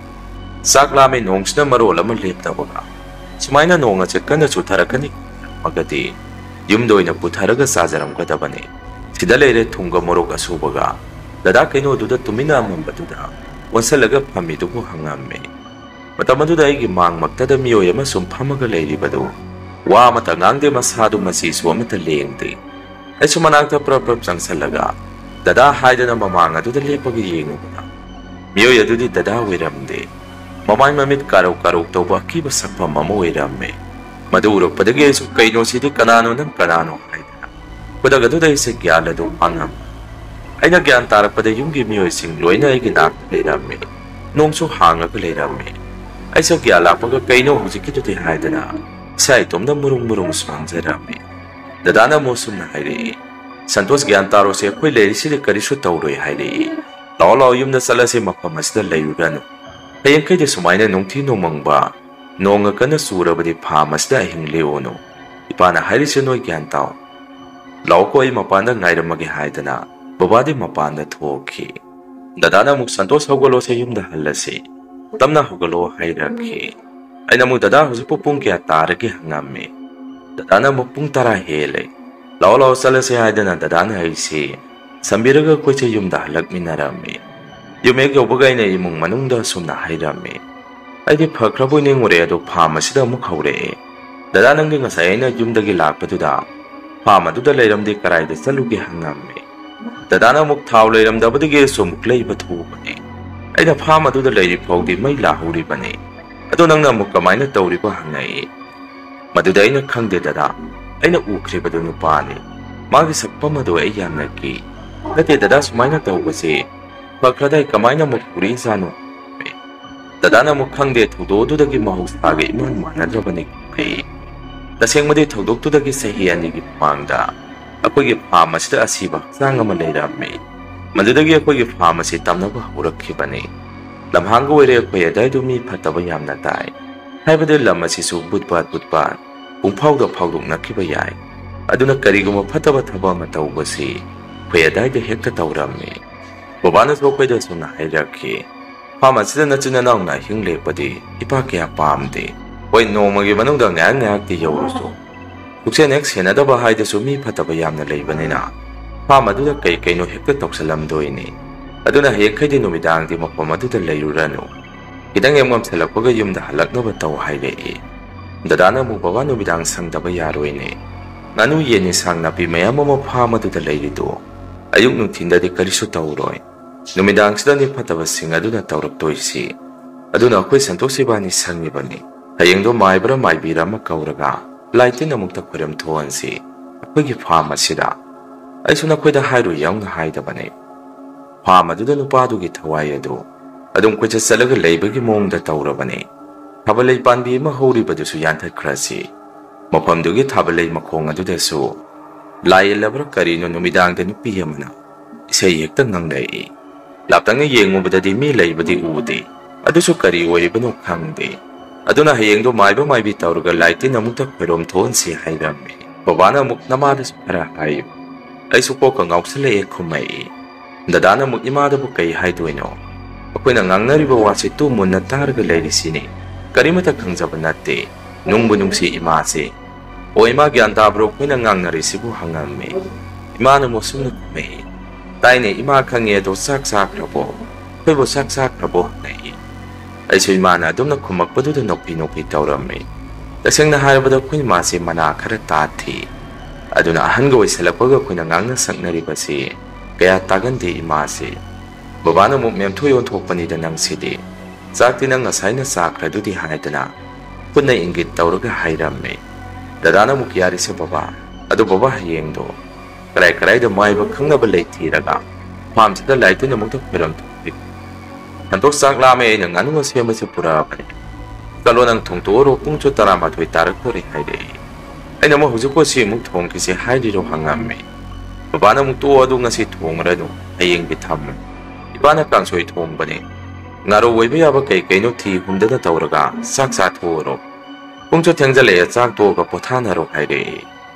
ꯆꯥꯛ ꯂꯥꯝꯃꯤ, ꯅꯣꯡꯁꯤꯅ ꯃꯔꯣꯜ ꯑꯃ ꯂꯦꯞꯇꯕꯒ꯫ ꯁꯨꯃꯥꯏꯅ ꯅꯣꯡ ꯑꯁꯦ ꯀꯟꯅ ꯆꯨꯊꯔꯛꯀꯅꯤ ꯈꯪꯂꯝꯃꯒꯗꯤ ꯌꯨꯝꯗ ꯑꯣꯏꯅ ꯄꯨꯊꯔꯒ ꯆꯥꯖꯔꯝꯒꯗꯕꯅꯤ꯫ ꯁꯤꯗ ꯂꯩꯔꯦ ꯊꯨꯝꯒ ꯃꯣꯔꯣꯛ ꯑꯁꯨꯕꯒ"꯫ ꯗꯗꯥ ꯀꯩꯅꯣꯗꯨꯗ ꯇꯨꯃꯤꯟꯅ ꯑꯃꯝꯕꯗꯨꯗ ꯑꯣꯟꯁꯤꯜꯂꯒ ꯐꯝꯃꯤꯗꯨꯕꯨ ꯍꯪꯉꯝꯃꯤ꯫ ꯃꯇꯝ ꯑꯗꯨꯗ ꯑꯩꯒꯤ ꯃꯥꯡꯃꯛꯇꯗ ꯃꯤꯑꯣꯏ ꯑꯃ ꯁꯨꯝ ꯐꯝꯃꯒ ꯂꯩꯔꯤꯕꯗꯨ ꯋꯥ ꯑꯃꯠꯇ ꯉꯥꯡꯗꯦ, ꯃꯁꯥꯗꯨ ꯃꯆꯤꯁꯨ ꯑꯃꯠꯇ ꯂꯦꯡꯗꯦ꯫ ꯑꯩꯁꯨ ꯃꯅꯥꯛꯇ ꯄ꯭ꯔꯞ ꯄ꯭ꯔꯞ ꯆꯪꯁꯤꯜꯂꯒ "ꯗꯗꯥ" ꯍꯥꯏꯗꯅ ꯃꯃꯥꯡ ꯑꯗꯨꯗ ꯂꯦꯞꯄꯒ ꯌꯦꯡꯉꯨꯕꯗ ꯃꯤꯑꯣꯏ ꯑꯗꯨꯗꯤ ꯗꯗꯥ ꯑꯣꯏꯔꯝꯗꯦ꯫ ꯃꯃꯥꯏ ꯃꯃꯤꯠ ꯀꯥꯔꯧ ꯀꯥꯔꯧ ꯇꯧꯕ ꯑꯀꯤꯕ ꯁꯛꯐꯝ ꯑꯃ ꯑꯣꯏꯔꯝꯃꯦ꯫ ꯃꯗꯨ ꯎꯔꯛꯄꯗꯒꯤ ꯑꯩꯁꯨ "ꯀꯩꯅꯣ ꯁꯤꯗꯤ, ꯀꯅꯥꯅꯣ ꯅꯪ, ꯀꯅꯥꯅꯣ?" ꯍꯥꯏꯗꯅ ꯈꯨꯗꯛ ꯑꯗꯨꯗ ꯑꯩꯁꯦ ꯒ꯭ꯌꯥꯟ ꯑꯗꯨ ꯃꯥꯡꯉꯝꯃꯤ꯫ ꯑꯩꯅ ꯒ꯭ꯌꯥꯟ ꯇꯥꯔꯛꯄꯗ ꯌꯨꯝꯒꯤ ꯃꯤꯑꯣꯏꯁꯤꯡ ꯂꯣꯏꯅ ꯑꯩꯒꯤ ꯅꯥꯛꯇ ꯂꯩꯔꯝꯃꯤ꯫ ꯅꯣꯡꯁꯨ ꯍꯥꯡꯉꯒ ꯂꯩꯔꯝꯃꯤ꯫ ꯑꯩꯁꯨ ꯒ꯭ꯌꯥꯟ ꯂꯥꯛꯄꯒ "ꯀꯩꯅꯣ ꯍꯧꯖꯤꯛꯀꯤꯗꯨꯗꯤ?" ꯍꯥꯏꯗꯅ ꯏꯁꯥ ꯏꯇꯣꯝꯇ ꯃꯨꯔꯨꯝ ꯃꯨꯔꯨꯝ ꯁꯣꯟꯖꯔꯝꯃꯤ꯫ ꯗꯗꯥꯅ ꯑꯃꯨꯛ ꯁꯨꯝꯅ ꯍꯥꯏꯔꯛꯏ, "ꯁꯟꯇꯣꯁ, ꯒ꯭ꯌꯥꯟ ꯇꯥꯔꯣꯁꯦ, ꯑꯩꯈꯣꯏ ꯂꯩꯔꯤꯁꯤꯗ ꯀꯔꯤꯁꯨ ꯇꯧꯔꯣꯏ" ꯍꯥꯏꯔꯛꯏ꯫ "ꯂꯥꯛꯑꯣ ꯂꯥꯛꯑꯣ, ꯌꯨꯝꯗ ꯆꯠꯂꯁꯦ, ꯃꯐꯝ ꯑꯁꯤꯗ ꯂꯩꯔꯨꯔꯅꯨ꯫ ꯍꯌꯦꯡꯈꯩꯗꯤ ꯁꯨꯃꯥꯏꯅ ꯅꯨꯡꯊꯤ ꯅꯣꯡꯃꯪꯕ, ꯅꯣꯡꯒ ꯀꯟꯅ ꯆꯨꯔꯕꯗꯤ ꯐꯥꯔꯝ ꯑꯁꯤꯗ ꯑꯍꯤꯡ ꯂꯦꯛꯎꯅꯨ꯫ ꯏꯄꯥꯅ ꯍꯥꯏꯔꯤꯁꯦ ꯅꯣꯏ ꯒ꯭ꯌꯥꯟ ꯇꯥꯎ꯫ ꯂꯥꯛꯑꯣꯀꯣ, ꯑꯩ ꯃꯄꯥꯟꯗ ꯉꯥꯏꯔꯝꯃꯒꯦ" ꯍꯥꯏꯗꯅ ꯕꯕꯥꯗꯤ ꯃꯄꯥꯟꯗ ꯊꯣꯛꯈꯤ꯫ ꯗꯗꯥꯅ ꯑꯃꯨꯛ "ꯁꯟꯇꯣꯁ, ꯍꯧꯒꯠꯂꯣꯁꯦ, ꯌꯨꯝꯗ ꯍꯜꯂꯁꯤ, ꯇꯞꯅ ꯍꯧꯒꯠꯂꯣ" ꯍꯥꯏꯔꯛꯈꯤ꯫ ꯑꯩꯅ ꯑꯃꯨꯛ "ꯗꯗꯥ, ꯍꯧꯖꯤꯛꯄꯨ ꯄꯨꯡ ꯀꯌꯥ ꯇꯥꯔꯒꯦ?" ꯍꯪꯉꯝꯃꯤ꯫ ꯗꯗꯥꯅ ꯑꯃꯨꯛ "ꯄꯨꯡ ꯇꯔꯥ ꯍꯦꯜꯂꯦ, ꯂꯥꯛꯑꯣ ꯂꯥꯛꯑꯣ ꯆꯠꯂꯁꯦ" ꯍꯥꯏꯗꯅ ꯗꯗꯥꯅ ꯑꯩꯁꯤ ꯁꯝꯕꯤꯔꯒ ꯑꯩꯈꯣꯏꯁꯦ ꯌꯨꯝꯗ ꯍꯜꯂꯛꯃꯤꯟꯅꯔꯝꯃꯤ꯫ ꯌꯨꯝ ꯍꯦꯛ ꯌꯧꯕꯒ ꯑꯩꯅ ꯏꯃꯨꯡ ꯃꯅꯨꯡꯗ ꯑꯁꯨꯝꯅ ꯍꯥꯏꯔꯝꯃꯤ, "ꯑꯩꯗꯤ ꯐꯈ꯭ꯔꯕꯣꯏ ꯅꯤꯡꯉꯨꯔꯦ, ꯑꯗꯣ ꯐꯥꯝ ꯑꯁꯤꯗ ꯑꯃꯨꯛ ꯍꯧꯔꯛꯑꯦ꯫ ꯗꯗꯥ, ꯅꯪꯗꯤ ꯉꯁꯥꯏ ꯑꯩꯅ ꯌꯨꯝꯗꯒꯤ ꯂꯥꯛꯄꯗꯨꯗ ꯐꯥꯝ ꯑꯗꯨꯗ ꯂꯩꯔꯝꯗꯦ, ꯀꯔꯥꯏꯗ ꯆꯠꯂꯨꯒꯦ?" ꯍꯪꯉꯝꯃꯤ꯫ ꯗꯗꯥꯅ ꯑꯃꯨꯛ ꯊꯥꯎ ꯂꯩꯔꯝꯗꯕꯗꯒꯤ ꯑꯁꯨꯝ ꯂꯩꯕ ꯊꯣꯛꯎꯕꯅꯤ꯫ ꯑꯩꯅ ꯐꯥꯝ ꯑꯗꯨꯗ ꯂꯩꯔꯤ ꯐꯥꯎꯗꯤ ꯃꯩ ꯂꯥꯍꯧꯔꯤꯕꯅꯤ꯫ ꯑꯗꯣ ꯅꯪꯅ ꯑꯃꯨꯛ ꯀꯃꯥꯏꯅ ꯇꯧꯔꯤꯕ ꯍꯪꯉꯛꯏ꯫ ꯃꯗꯨꯗ ꯑꯩꯅ, "ꯈꯪꯗꯦ ꯗꯗꯥ, ꯑꯩꯅ ꯎꯈ꯭ꯔꯤꯕꯗꯨ ꯅꯨꯄꯥꯅꯤ꯫ ꯃꯥꯒꯤ ꯁꯛꯐꯝ ꯑꯗꯨ ꯑꯩ ꯌꯥꯝꯅ ꯀꯤ꯫ ꯅꯠꯇꯦ ꯗꯗꯥ, ꯁꯨꯃꯥꯏꯅ ꯇꯧꯕꯁꯤ ꯐꯈ꯭ꯔꯗꯥꯏ, ꯀꯃꯥꯏꯅ ꯑꯃꯨꯛ ꯎꯔꯛꯏꯖꯥꯠꯅꯣ?" ꯗꯗꯥꯅ ꯑꯃꯨꯛ, "ꯈꯪꯗꯦ, ꯊꯧꯗꯣꯛ ꯑꯗꯨꯗꯒꯤ ꯃꯍꯧꯁꯥꯒ ꯏꯃꯥꯟ ꯃꯥꯟꯅꯗ꯭ꯔꯕꯅꯤ" ꯍꯥꯏ꯫ ꯇꯁꯦꯡꯕꯗꯤ ꯊꯧꯗꯣꯛꯇꯨꯗꯒꯤ ꯆꯍꯤ ꯑꯅꯤꯒꯤ ꯃꯃꯥꯡꯗ ꯑꯩꯈꯣꯏꯒꯤ ꯐꯥꯝ ꯑꯁꯤꯗ ꯑꯁꯤꯕ ꯍꯛꯆꯥꯡ ꯑꯃ ꯂꯩꯔꯝꯃꯤ꯫ ꯃꯗꯨꯗꯒꯤ ꯑꯩꯈꯣꯏꯒꯤ ꯐꯥꯝ ꯑꯁꯤ ꯇꯝꯅꯕ ꯍꯧꯔꯛꯈꯤꯕꯅꯤ꯫ ꯂꯝꯍꯥꯡꯒ ꯑꯣꯏꯔꯦ, ꯑꯩꯈꯣꯏ ꯑꯗꯥꯏꯗꯨ ꯃꯤ ꯐꯠꯇꯕ ꯌꯥꯝꯅ ꯇꯥꯏ꯫ ꯍꯥꯏꯕꯗꯤ ꯂꯝ ꯑꯁꯤꯁꯨ ꯕꯨꯠ ꯕꯥꯠ ꯕꯨꯠ ꯕꯥꯠ ꯄꯨꯡꯐꯥꯎꯗ ꯐꯥꯎꯗꯣꯛꯅꯈꯤꯕ ꯌꯥꯏ꯫ ꯑꯗꯨꯅ ꯀꯔꯤꯒꯨꯝꯕ ꯐꯠꯇꯕ ꯊꯕꯛ ꯑꯃ ꯇꯧꯕꯁꯤ ꯑꯩꯈꯣꯏ ꯑꯗꯥꯏꯗ ꯍꯦꯛꯇ ꯇꯧꯔꯝꯃꯤ꯫ ꯕꯕꯥꯅꯁꯨ ꯑꯩꯈꯣꯏꯗ ꯑꯁꯨꯝꯅ ꯍꯥꯏꯔꯛꯈꯤ, "ꯐꯥꯝ ꯑꯁꯤꯗ ꯅꯆꯤꯟ ꯅꯅꯥꯎꯅ ꯑꯍꯤꯡ ꯂꯦꯛꯄꯗꯤ ꯏꯄꯥ ꯀꯌꯥ ꯄꯥꯝꯗꯦ꯫ ꯍꯣꯏ, ꯅꯣꯡꯃꯒꯤ ꯃꯅꯨꯡꯗ ꯉꯥꯏꯍꯥꯛ ꯉꯥꯏꯍꯥꯛꯇꯤ ꯌꯧꯔꯁꯨ, ꯄꯨꯛꯆꯦꯜ ꯍꯦꯛ ꯁꯦꯟꯅꯗꯕ ꯍꯥꯏꯗꯨꯁꯨ ꯃꯤ ꯐꯠꯇꯕ ꯌꯥꯝꯅ ꯂꯩꯕꯅꯤꯅ ꯐꯥꯝ ꯑꯗꯨꯗ ꯀꯩ ꯀꯩꯅꯣ ꯍꯦꯛꯇ ꯇꯧꯁꯜꯂꯝꯗꯣꯏꯅꯤ꯫ ꯑꯗꯨꯅ ꯍꯌꯦꯡꯈꯩꯗꯤ ꯅꯨꯃꯤꯗꯥꯡꯗꯤ ꯃꯐꯝ ꯑꯗꯨꯗ ꯂꯩꯔꯨꯔꯅꯨ꯫ ꯈꯤꯇꯪ ꯍꯦꯛ ꯃꯝꯁꯜꯂꯛꯄꯒ ꯌꯨꯝꯗ ꯍꯜꯂꯛꯅꯕ ꯇꯧ" ꯍꯥꯏꯔꯛꯏ꯫ ꯗꯗꯥꯅ ꯑꯃꯨꯛ, "ꯕꯕꯥ, ꯅꯨꯃꯤꯗꯥꯡ ꯁꯪꯗꯕ ꯌꯥꯔꯣꯏꯅꯦ꯫ ꯉꯥꯅꯨ, ꯌꯦꯟ, ꯏꯟꯁꯥꯡ ꯅꯥꯄꯤ ꯃꯌꯥꯝ ꯑꯃ ꯐꯥꯝ ꯑꯗꯨꯗ ꯂꯩꯔꯤꯗꯣ ꯑꯌꯨꯛ ꯅꯨꯡꯊꯤꯟꯗꯗꯤ ꯀꯔꯤꯁꯨ ꯇꯧꯔꯣꯏ꯫ ꯅꯨꯃꯤꯗꯥꯡꯁꯤꯗꯅꯤ ꯐꯠꯇꯕꯁꯤꯡ ꯑꯗꯨꯅ ꯇꯧꯔꯛꯇꯣꯏꯁꯤ꯫ ꯑꯗꯨꯅ ꯑꯩꯈꯣꯏ ꯁꯟꯇꯣꯁ ꯏꯕꯥꯅꯤ ꯁꯪꯉꯤꯕꯅꯤ꯫ ꯍꯌꯦꯡꯗꯣ ꯃꯥꯏꯕꯔ ꯃꯥꯏꯕꯤꯔ ꯑꯃ ꯀꯧꯔꯒ ꯂꯥꯏ ꯇꯤꯟ ꯑꯃꯨꯛꯇ ꯈꯣꯏꯔꯝ ꯊꯣꯛꯍꯟꯁꯤ ꯑꯩꯈꯣꯏꯒꯤ ꯐꯥꯝ ꯑꯁꯤꯗ꯫ ꯑꯩꯁꯨ ꯅꯈꯣꯏꯗ ꯍꯥꯏꯔꯣꯏ ꯌꯥꯎꯅ ꯍꯥꯏꯗꯕꯅꯤ"꯫ ꯐꯥꯝ ꯑꯗꯨꯗ ꯅꯨꯄꯥꯗꯨꯒꯤ ꯊꯋꯥꯏ ꯑꯗꯨ ꯑꯗꯨꯝ ꯀꯣꯏꯆꯠ ꯆꯠꯂꯒ ꯂꯩꯕꯒꯤ ꯃꯑꯣꯡꯗ ꯇꯧꯔꯕꯅꯤ꯫ ꯊꯥꯕꯜꯂꯩ ꯄꯥꯟꯕꯤ ꯑꯃ ꯍꯧꯔꯤꯕꯗꯨꯁꯨ ꯌꯥꯟꯊꯠꯈ꯭ꯔꯁꯤ꯫ ꯃꯐꯝꯗꯨꯒꯤ ꯊꯥꯕꯜꯂꯩ ꯃꯈꯣꯡ ꯑꯗꯨꯗꯁꯨ ꯂꯥꯏ ꯌꯦꯜꯂꯕ꯭ꯔꯥ ꯀꯔꯤꯅꯣ, ꯅꯨꯃꯤꯗꯥꯡꯗ ꯅꯨꯄꯤ ꯑꯃꯅ ꯏꯁꯩ ꯍꯦꯛꯇ ꯉꯪꯂꯛꯏ꯫ ꯂꯥꯞꯇꯛꯅ ꯌꯦꯡꯉꯨꯕꯗꯗꯤ ꯃꯤ ꯂꯩꯕꯗꯤ ꯎꯗꯦ꯫ ꯑꯗꯨꯁꯨ ꯀꯔꯤ ꯑꯣꯏꯔꯤꯕꯅꯣ ꯈꯪꯗꯦ꯫ ꯑꯗꯨꯅ ꯍꯌꯦꯡꯗꯣ ꯃꯥꯏꯕ ꯃꯥꯏꯕꯤ ꯇꯧꯔꯒ ꯂꯥꯏ ꯇꯤꯟ ꯑꯃꯨꯛꯇ ꯈꯣꯏꯔꯣꯝ ꯊꯣꯛꯍꯟꯁꯤ ꯍꯥꯏꯔꯝꯃꯤ꯫ ꯕꯕꯥꯅ ꯑꯃꯨꯛ, "ꯅꯃꯥꯗꯁꯨ ꯈꯔ ꯍꯥꯏꯌꯨ"꯫ ꯑꯩꯁꯨ ꯀꯣꯛꯀ ꯉꯥꯎꯁꯜꯂꯛꯑꯦ ꯈꯨꯝꯃꯛꯏ꯫ ꯗꯗꯥꯅ ꯑꯃꯨꯛ, "ꯏꯃꯥꯗꯕꯨ ꯀꯩ ꯍꯥꯏꯗꯣꯏꯅꯣ? ꯑꯩꯈꯣꯏꯅ ꯉꯥꯡꯅꯔꯤꯕ ꯋꯥꯁꯤ ꯇꯨ ꯃꯨꯟꯅ ꯇꯥꯔꯒ ꯂꯩꯔꯤꯁꯤꯅꯤ꯫ ꯀꯔꯤꯃꯠꯇ ꯈꯪꯖꯕ ꯅꯠꯇꯦ꯫ ꯅꯨꯡꯕꯨ ꯅꯨꯡꯁꯤ ꯏꯃꯥꯁꯦ꯫ ꯑꯣ ꯏꯃꯥ, ꯒ꯭ꯌꯥꯟ ꯇꯥꯕ꯭ꯔꯣ ꯑꯩꯈꯣꯏꯅ ꯉꯥꯡꯅꯔꯤꯁꯤꯕꯨ?" ꯍꯪꯉꯝꯃꯤ꯫ ꯏꯃꯥꯅ ꯃꯣꯁꯨꯝꯅ ꯈꯨꯝꯃꯛꯏ, "ꯇꯥꯏꯅꯦ ꯏꯃꯥ, ꯈꯪꯉꯦ, ꯑꯗꯣ ꯆꯥꯛ ꯆꯥꯈ꯭ꯔꯕꯣ?" "ꯑꯩꯈꯣꯏꯕꯨ ꯆꯥꯛ ꯆꯥꯈ꯭ꯔꯕꯣ?" ꯍꯪꯉꯛꯏ꯫ ꯑꯩꯁꯨ ꯏꯃꯥꯅ ꯑꯗꯨꯝꯅ ꯈꯨꯝꯃꯛꯄꯗꯨꯗ ꯅꯣꯛꯐꯤ ꯅꯣꯛꯐꯤ ꯇꯧꯔꯝꯃꯤ꯫ ꯇꯁꯦꯡꯅ ꯍꯥꯏꯔꯕꯗ ꯑꯩꯈꯣꯏ ꯏꯃꯥꯁꯤ ꯃꯅꯥ ꯈꯔ ꯇꯥꯊꯤ꯫ ꯑꯗꯨꯅ ꯑꯍꯟꯒ ꯑꯣꯏꯁꯜꯂꯛꯄꯒ ꯑꯩꯈꯣꯏꯅ ꯉꯥꯡꯅ ꯁꯛꯅꯔꯤꯕꯁꯤ ꯀꯌꯥ ꯇꯥꯒꯟꯗꯦ ꯏꯃꯥꯁꯤ꯫ ꯕꯕꯥꯅ ꯑꯃꯨꯛ, "ꯃꯦꯝꯊꯣꯏ ꯑꯣꯟꯊꯣꯛꯄꯅꯤꯗ ꯅꯪꯁꯤꯗꯤ꯫ ꯆꯥꯛꯇꯤ ꯅꯪ ꯉꯁꯥꯏꯅ ꯆꯥꯈ꯭ꯔꯗꯨꯗꯤ" ꯍꯥꯏꯗꯅ ꯈꯨꯠꯅ ꯏꯪꯒꯤꯠ ꯇꯧꯔꯒ ꯍꯥꯏꯔꯝꯃꯤ꯫ ꯗꯗꯥꯅ ꯑꯃꯨꯛ, "ꯌꯥꯔꯤꯁꯦ ꯕꯕꯥ, ꯑꯗꯨ ꯕꯕꯥ ꯍꯌꯦꯡꯗꯣ ꯀꯔꯥꯏ ꯀꯔꯥꯏꯗ ꯃꯥꯏꯕ ꯈꯪꯅꯕ ꯂꯩ ꯊꯤꯔꯒ ꯐꯥꯝꯁꯤꯗ ꯂꯥꯏ ꯇꯤꯟ ꯑꯃꯨꯛꯇ ꯈꯣꯏꯔꯝ ꯊꯣꯛꯄꯤꯌꯨ꯫ ꯍꯟꯗꯣꯛ ꯆꯥꯛ ꯂꯥꯝꯃꯦ, ꯑꯩꯅ ꯉꯥꯅꯨ ꯑꯁꯦꯝꯕꯁꯦ ꯄꯨꯔꯛꯑꯕꯅꯦ꯫ ꯆꯠꯂꯣ ꯅꯪ ꯊꯣꯡꯇꯣꯛꯑꯔꯣ, ꯄꯨꯡꯁꯨ ꯇꯔꯥꯃꯥꯊꯣꯏ ꯇꯥꯔꯛꯇꯣꯔꯦ" ꯍꯥꯏꯔꯛꯏ꯫ ꯑꯩꯅ ꯑꯃꯨꯛ, "ꯍꯧꯖꯤꯛꯄꯨ ꯁꯤ ꯑꯃꯨꯛ ꯊꯣꯡꯈꯤꯁꯦ ꯍꯥꯏꯔꯤꯔꯣ?" ꯍꯪꯉꯝꯃꯤ꯫ ꯕꯕꯥꯅ ꯑꯃꯨꯛ, "ꯇꯣꯛꯑꯣ, ꯑꯗꯨ ꯉꯁꯤ ꯊꯣꯡꯉꯔꯅꯨ, ꯍꯌꯦꯡꯒꯤ ꯊꯝꯃꯨ꯫ ꯏꯄꯥꯅ ꯀꯥꯡꯁꯣꯏ ꯊꯣꯡꯕꯅꯦ꯫ ꯉꯥꯔꯧ ꯑꯣꯏꯕ ꯌꯥꯕ ꯀꯩ ꯀꯩꯅꯣ ꯊꯤ ꯍꯨꯝꯗꯅ ꯇꯧꯔꯒ ꯆꯥꯛ ꯆꯥꯊꯣꯛꯑꯔꯣ꯫ ꯄꯨꯡꯁꯨ ꯊꯦꯡꯖꯜꯂꯛꯑꯦ, ꯆꯥꯛ ꯇꯣꯛꯑꯒ ꯄꯣꯊꯥꯅꯔꯣ" ꯍꯥꯏꯔꯛꯏ꯫